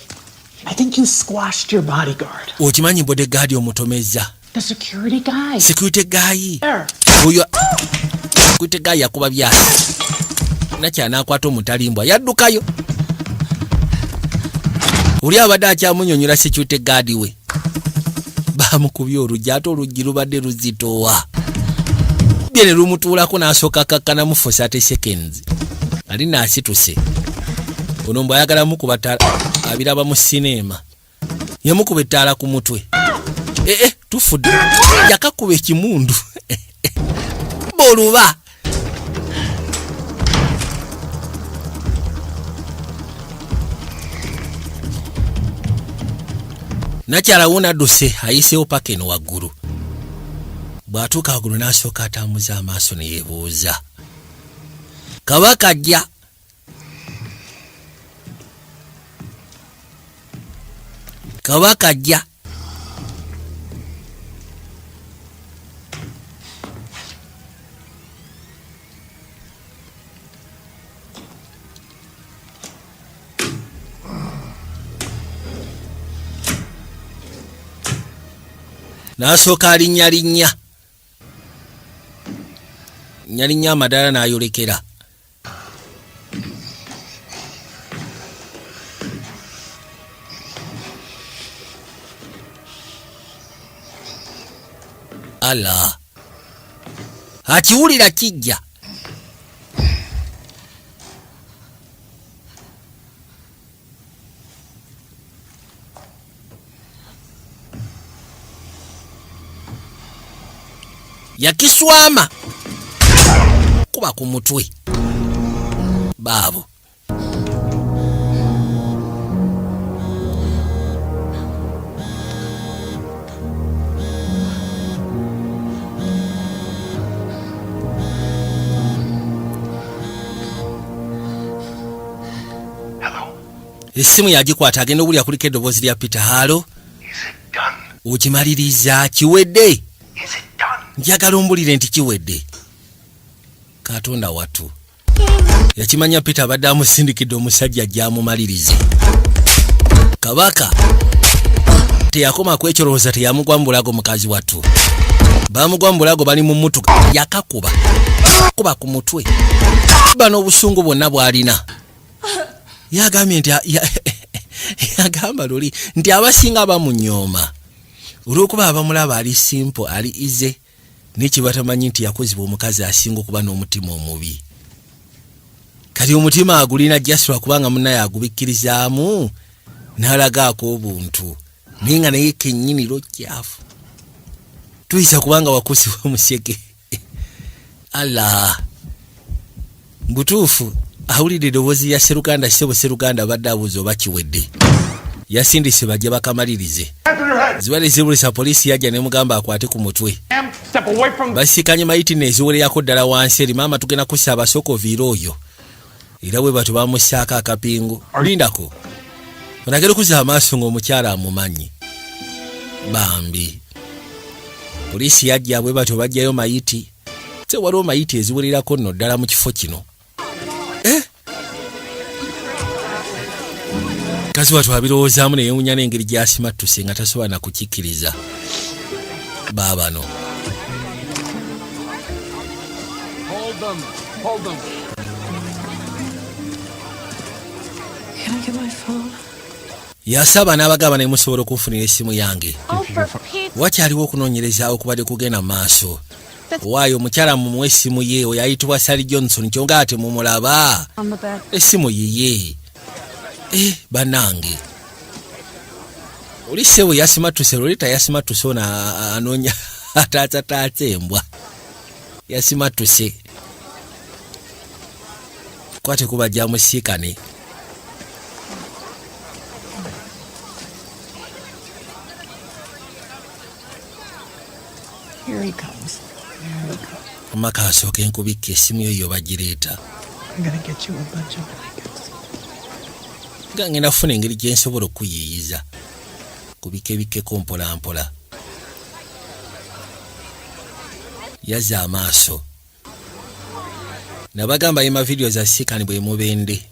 I think you squashed your bodyguard. Okimanyi bodyguard omutomezza? The security guy. Security guy. There. Oyo security guy yakuba byasi, nakyanakwata omutalimbwa yaddukayo. Oli abadde akyamunyonyola security guard we bamukubye oluggi, ate oluggi lubadde luzitowa bye ne lumutuulako n'asooka kakkanamu for 30 seconds. Ali naasituse ono mbw ayagala mukuba ttaala, abiraba mu sineema, yamukuba ettaala ku mutwe. Ee, tufudde, yakakuba ekimundu boluba. Nakyala wunadduse ayiseewo paka eno waggulu. Bw'atuuka waggulu n'asooka atambuza amaaso ne yeebuuza kabaka ajja. Kabaka ajja. N'asooka alinnya linnya nyalinnya amadaala n'ayolekera. Ala akiwulira kijja. Yakiswama kuba ku mutwe baabo. Essimu yagikwata, agenda obulya kuliko eddoboozi lya Peter. Hello, okimaliriza? Kiwedde? Njagala ombulire nti kiwedde. Katonda wattu, yakimanya Peter abadde amusindikidde omusajja ajja amumalirize. Kabaka teyakoma ku ekyo, lowooza teyamugwa mu bulago. Mukazi wattu bamugwa mu bulago, bali mu mmotoka, yakakuba kuba ku mutwe bano obusungu bwonna bw'alina. Yagambye nti yagamba luli nti abasinga bamunyooma olw'okuba abamulaba ali simple, ali easy, naye kyebatamanyi nti yakozebwa omukazi asinga okuba n'omutima omubi. Kati omutima agulina just lwakubanga munnaye agubikkirizaamu n'alagaako obuntu, naye nga naye kennyini lwokyafu tuyisa kubanga wakusibwa omuseke. Ala mbutuufu awulidde eddoboozi lya Seruganda. Ssebo Seruganda abadde abuuza oba kiwedde. Yasindise bajja bakamalirize. Zibadde zibulisa. Poliisi yajja nemugamba akwate ku mutwe. Step away from Basikanye mayiti neziwererako ddala wansi eri. Maama, tugenda kussa abasooka oviire oyo. Era bwe batyo bamussaako akapingu. Lindako onagera okuzza amaaso ng'omukyala amumanyi bambi. Poliisi yajja, bwe batyo bajjayo mayiti. Se waliwo mayiti eziwererako nno ddala mu kifo kino. Eh? Kazi wattu abirowoozaamu neyewunya n'engeri gy'asimattuse nga tasobola na kukikkiriza. Baabano. Hold them. Hold them. Can I get my phone? Yasaba n'abagamba ne musobola okunfunira essimu yange. Oh, for Pete's Wakyaliwo okunoonyereza okubadde kugenda mu maaso. Waayo omukyala mumuwe essimu ye. Oyo ayitibwa Sally Johnson, kyonga ate mumulaba. On the bed. Essimu yiye. E bannange, oli ssebo yasimattuse. Lolita yasimattuse. Ono anoonya ataasataasa embwa. Yasimattuse kwate kuba jamusiikane. Here he comes. Here he comes. Maka asooka enkubikka essimu yo yo bagireeta. I'm gonna get you a bunch of blankets. Nga ngenda kufuna engeri gye nsobola okuyiiyiza kubikebikkeko mpola mpola. Yazza amaaso nabagamba yema vidiyo za sikani bwe mubende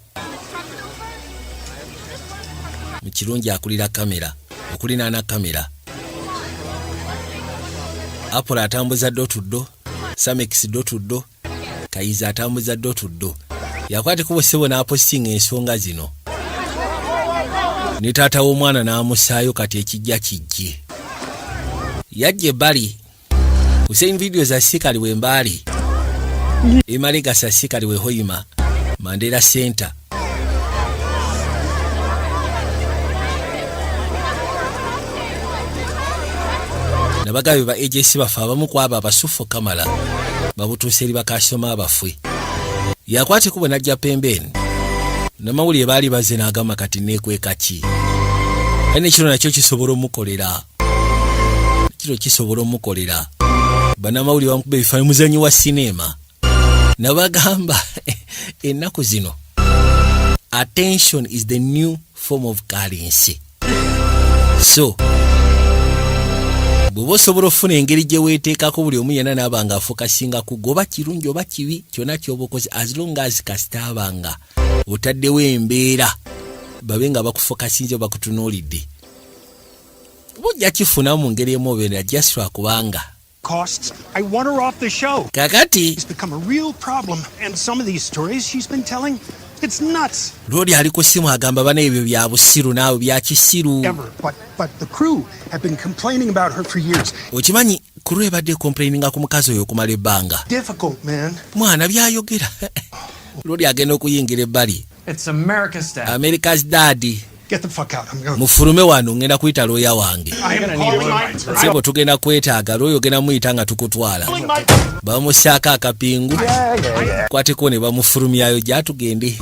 mu kirungi akulira kamera okulinaana kamera. Apolo atambuza dotuddo, Samex dotuddo, Kayiza atambuza dotuddo. Yakwateko ssebo n'apositinga ensonga zino ne taata w'omwana n'amusaayo. Kati ekijja kijje yajja ebbali. Hussein video za sikali wembaali emalegasa sikali we Hoima Mandela Center. Nabagabe ba AJC bafe, abamu ku abo abasufu kamala babutuuse eri bakasitoma abaffe. Yakwata ekubo najja pembeeni namawulire baali bazze n'agamba kati neekweka ki? Aye nekiro nakyo kisobola omukolera, kiro kisobola omukolera. Bannamawulire bamukuba ebifaananyi muzanyi wa sineema. Nabagamba ennaku zino attention is the new form of currency, so bw'oba osobola okufuna engeri gye weeteekako buli omu yenna naaba nga afokasinga ku gwe, oba kirungi oba kibi, kyonna ky'oba okoze, as long as kasita aba nga otaddewo embeera babe nga bakufokasinze oba bakutunuulidde, oba ojja kifunamu mu ngeri emu oba endala, just lwakubanga Costs. I want her off the show. Kakati It's become a real problem. And some of these stories she's been telling, it's nuts. Lwoli ali ku ssimu agamba bana ebyo bya busiru naawe bya kisiru. Ever. But the crew have been complaining about her for years. Okimanyi crew ebadde complaininga ku mukazi oyo okumala ebbanga. Difficult, man. Mwana byayogera. Lwoli agenda okuyingira ebbali. It's America's dad. America's dad. Get the fuck out. I'm gonna. Mufulume wano, ngenda kuyita looya wange. I am calling my. Sebo, tugenda kwetaaga looya, ogenda muyita nga tukutwala. Bamusaako akapingu, kwateko ne bamufulumyayo. Gyatugende,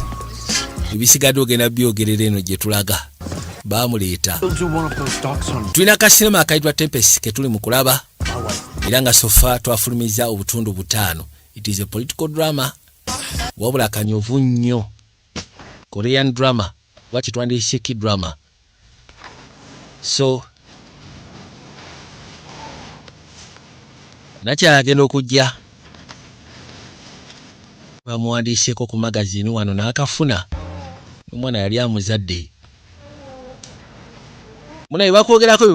ebisigadde ogenda byogerera eno gye tulaga. Bamuleeta. We'll do one of those docs on Tulina kasinema akayitwa Tempest ke tuli mu kulaba, era nga so far twafulumiza obutundu 5. It is a political drama, wabula kanyovu nnyo, Korean drama, oba kitwandiise ki drama. So nakyagenda okujja bamuwandiiseeko ku magazini wano n'akafuna. Omwana yali amuzadde muna bye bakwogerako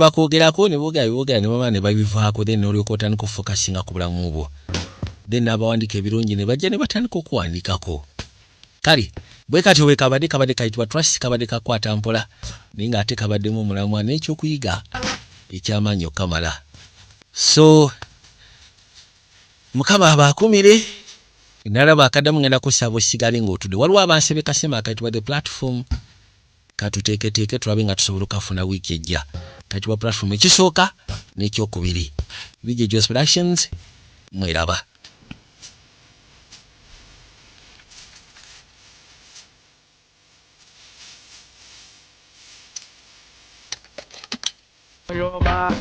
ne boogera bye boogera ne bamala ne babivaako, then n'olyoka otandika okufokasinga ku bulamu bwo, then n'abawandiika ebirungi ne bajja ne batandika okuwandiikako. Kale bwe katyo bwe kabadde kayitibwa Trust. Kabadde kakwata mpola, naye ng'ate kabaddemu omulamwa n'ekyokuyiga ekyamaanyi okukamala. So Mukama abaakumire. Nalaba akaddamu, ngenda kusaba osigale ng'otudde. Waliwo abansebe kasema akayitibwa The Platform, katuteeketeeke tulabe nga tusobola okafuna wiiki ejja. Kayitibwa Platform, ekisooka n'ekyokubiri. VJ Jos Productions, mweraba. You're my